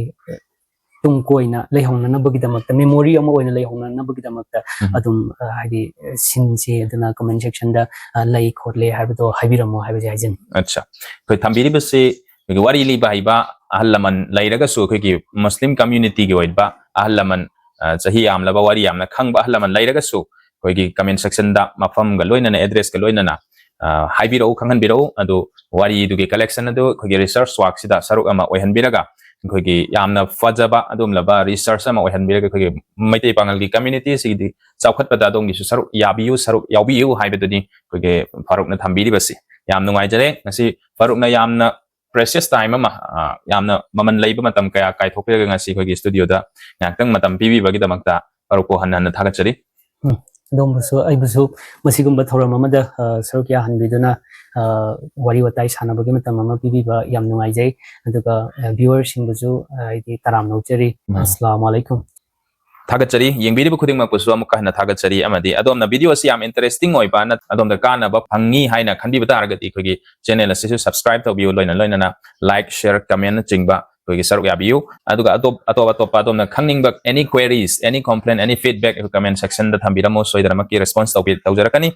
ꯇꯨꯡ ꯀꯣꯏꯅ ꯂꯩꯍꯧꯅꯅꯕꯒꯤꯗꯃꯛꯇ, ꯃꯦꯃꯣꯔꯤ ꯑꯃ ꯑꯣꯏꯅ ꯂꯩꯍꯧꯅꯅꯕꯒꯤꯗꯃꯛꯇ ꯑꯗꯨꯝ ꯍꯥꯏꯗꯤ ꯁꯤꯟꯁꯤ ꯑꯗꯨꯅ ꯀꯃꯦꯟ ꯁꯦꯛꯁꯟꯗ ꯂꯩ ꯈꯣꯠꯂꯦ ꯍꯥꯏꯕꯗꯣ ꯍꯥꯏꯕꯤꯔꯝꯃꯣ ꯍꯥꯏꯕꯁꯦ ꯍꯥꯏꯖꯅꯤꯡꯉꯤ꯫ ꯑꯠꯆꯥ, ꯑꯩꯈꯣꯏ ꯊꯝꯕꯤꯔꯤꯕꯁꯤ ꯑꯩꯈꯣꯏꯒꯤ ꯋꯥꯔꯤ ꯂꯤꯕ ꯍꯩꯕ ꯑꯍꯜ ꯂꯃꯟ ꯂꯩꯔꯒꯁꯨ ꯑꯩꯈꯣꯏꯒꯤ ꯃꯨꯁꯂꯤꯝ ꯀꯝꯃ꯭ꯌꯨꯅꯤꯇꯤꯒꯤ ꯑꯣꯏꯕ ꯑꯍꯜ ꯂꯃꯟ ꯑ, ꯆꯍꯤ ꯌꯥꯝꯂꯕ, ꯋꯥꯔꯤ ꯌꯥꯝꯅ ꯈꯪꯕ ꯑꯍꯜ ꯂꯃꯟ ꯂꯩꯔꯒꯁꯨ, ꯑꯩꯈꯣꯏꯒꯤ comment section ꯗ ꯃꯐꯝꯒ ꯂꯣꯏꯅꯅ, address ꯀ ꯂꯣꯏꯅꯅ, ꯑ, ꯍꯥꯏꯕꯤꯔꯛꯎ, ꯈꯪꯍꯟꯕꯤꯔꯛꯎ꯫ ꯑꯗꯨ ꯋꯥꯔꯤꯗꯨꯒꯤ collection ꯑꯗꯨ ꯑꯩꯈꯣꯏꯒꯤ research work ꯁꯤꯗ ꯁꯔꯨꯛ ꯑꯃ ꯑꯣꯏꯍꯟꯕꯤꯔꯒ, ꯑꯩꯈꯣꯏꯒꯤ ꯌꯥꯝꯅ ꯐꯖꯕ ꯑꯗꯨꯒꯨꯝꯂꯕ research ꯑꯃ ꯑꯣꯏꯍꯟꯕꯤꯔꯒ, ꯑꯩꯈꯣꯏꯒꯤ ꯃꯩꯇꯩ ꯄꯥꯉꯜꯒꯤ community ꯁꯤꯒꯤꯗꯤ ꯆꯥꯎꯈꯠꯄꯗ ꯑꯗꯣꯝꯒꯤꯁꯨ ꯁꯔꯨꯛ ꯌꯥꯕꯤꯌꯨ, ꯁꯔꯨꯛ ꯌꯥꯎꯕꯤꯌꯨ ꯍꯥꯏꯕꯗꯨꯅꯤ ꯑꯩꯈꯣꯏꯒꯤ ꯐꯥꯔꯨꯛꯅ ꯊꯝꯕꯤꯔꯤꯕꯁꯤ꯫ ꯌꯥꯝ ꯅꯨꯡꯉꯥꯏꯖꯔꯦ꯫ ꯉꯁꯤ ꯐꯥꯔꯨꯛꯅ ꯌꯥꯝꯅ precious time ꯑꯃ, ꯑ, ꯌꯥꯝꯅ ꯃꯃꯜ ꯂꯩꯕ ꯃꯇꯝ ꯀꯌꯥ ꯀꯥꯏꯊꯣꯛꯄꯤꯔꯒ ꯉꯁꯤ ꯑꯩꯈꯣꯏꯒꯤ studio ꯗ ꯉꯥꯏꯍꯥꯛꯇꯪ ꯃꯇꯝ ꯄꯤꯕꯤꯕꯒꯤꯗꯃꯛꯇ ꯐꯥꯔꯨꯛꯄꯨ ꯍꯟꯅ ꯍꯟꯅ ꯊꯥꯒꯠꯆꯔꯤ꯫ ꯎꯝ, ꯑꯗꯣꯝꯕꯨꯁꯨ, ꯑꯩꯕꯨꯁꯨ ꯃꯁꯤꯒꯨꯝꯕ ꯊꯧꯔꯝ ꯑꯃꯗ, ꯑ, ꯁꯔꯨꯛ ꯌꯥꯍꯟꯕꯤꯗꯨꯅ, ꯑ, ꯋꯥꯔꯤ ꯋꯥꯇꯥꯏ ꯁꯥꯟꯅꯕꯒꯤ ꯃꯇꯝ ꯑꯃ ꯄꯤꯕꯤꯕ ꯌꯥꯝ ꯅꯨꯡꯉꯥꯏꯖꯩ꯫ ꯑꯗꯨꯒ, ꯑ, viewer ꯁꯤꯡꯕꯨꯁꯨ, ꯑ, ꯑꯩꯗꯤ ꯇꯔꯥꯝꯅ ꯑꯣꯛꯆꯔꯤ꯫ ꯎꯝ꯫ ꯑꯁꯂꯥꯃꯨ ꯑꯂꯥꯏꯀꯨꯝ꯫ ꯊꯥꯒꯠꯆꯔꯤ꯫ ꯌꯦꯡꯕꯤꯔꯤꯕ ꯈꯨꯗꯤꯡꯃꯛꯄꯨꯁꯨ ꯑꯃꯨꯛꯀ ꯍꯟꯅ ꯊꯥꯒꯠꯆꯔꯤ꯫ ꯑꯃꯗꯤ ꯑꯗꯣꯝꯅ video ꯑꯁꯤ ꯌꯥꯝ interesting ꯑꯣꯏꯕ, ꯅꯠ-, ꯑꯗꯣꯝꯗ ꯀꯥꯟꯅꯕ ꯐꯪꯉꯤ ꯍꯥꯏꯅ ꯈꯟꯕꯤꯕ ꯇꯥꯔꯒꯗꯤ, ꯑꯩꯈꯣꯏꯒꯤ channel ꯑꯁꯤꯁꯨ subscribe ꯇꯧꯕꯤꯌꯨ, ꯂꯣꯏꯅ ꯂꯣꯏꯅꯅ like, share, comment ꯅꯆꯤꯡꯕ ꯑꯩꯈꯣꯏꯒꯤ ꯁꯔꯨꯛ ꯌꯥꯕꯤꯌꯨ꯫ ꯑꯗꯨꯒ ꯑꯇꯣꯞ-, ꯑꯇꯣꯞ ꯑꯇꯣꯞꯄ ꯑꯗꯣꯝꯅ ꯈꯪꯅꯤꯡꯕ any queries, any complaint, any feedback ꯑꯩꯈꯣꯏ comment section ꯗ ꯊꯝꯕꯤꯔꯝꯃꯨ, ꯁꯣꯏꯗꯅꯃꯛꯀꯤ response ꯇꯧꯕꯤ-, ꯇꯧꯖꯔꯛꯀꯅꯤ꯫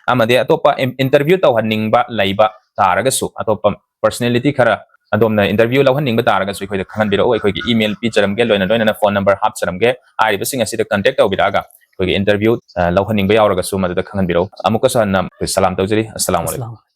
ꯑꯃꯗꯤ ꯑꯇꯣꯞꯄ in-, interview ꯇꯧꯍꯟꯅꯤꯡꯕ ꯂꯩꯕ ꯇꯥꯔꯒꯁꯨ, ꯑꯇꯣꯞꯄ personality ꯈꯔ ꯑꯗꯣꯝꯅ interview ꯂꯧꯍꯟꯅꯤꯡꯕ ꯇꯥꯔꯒꯁꯨ ꯑꯩꯈꯣꯏꯗ ꯈꯪꯍꯟꯕꯤꯔꯛꯎ꯫ ꯑꯩꯈꯣꯏꯒꯤ email ꯄꯤꯖꯔꯝꯒꯦ, ꯂꯣꯏꯅ ꯂꯣꯏꯅꯅ phone number ꯍꯥꯞꯆꯔꯝꯒꯦ꯫ ꯍꯥꯏꯔꯤꯕꯁꯤꯡ ꯑꯁꯤꯗ contact ꯇꯧꯕꯤꯔꯛꯑꯒ ꯑꯩꯈꯣꯏꯒꯤ interview, ꯑ, ꯂꯧꯍꯟꯅꯤꯡꯕ ꯌꯥꯎꯔꯒꯁꯨ ꯃꯗꯨꯗ ꯈꯪꯍꯟꯕꯤꯔꯛꯎ꯫ ꯑꯃꯨꯛꯀꯁꯨ ꯍꯟꯅ ꯑꯩꯈꯣꯏ ꯁꯂꯥꯝ ꯇꯧꯖꯔꯤ꯫ ꯑꯁꯂꯥꯃꯨ ꯑꯂꯥꯏꯀꯨꯝ꯫ ꯑꯁꯂꯥꯃꯨ ꯑꯂꯥꯏꯀꯨꯝ꯫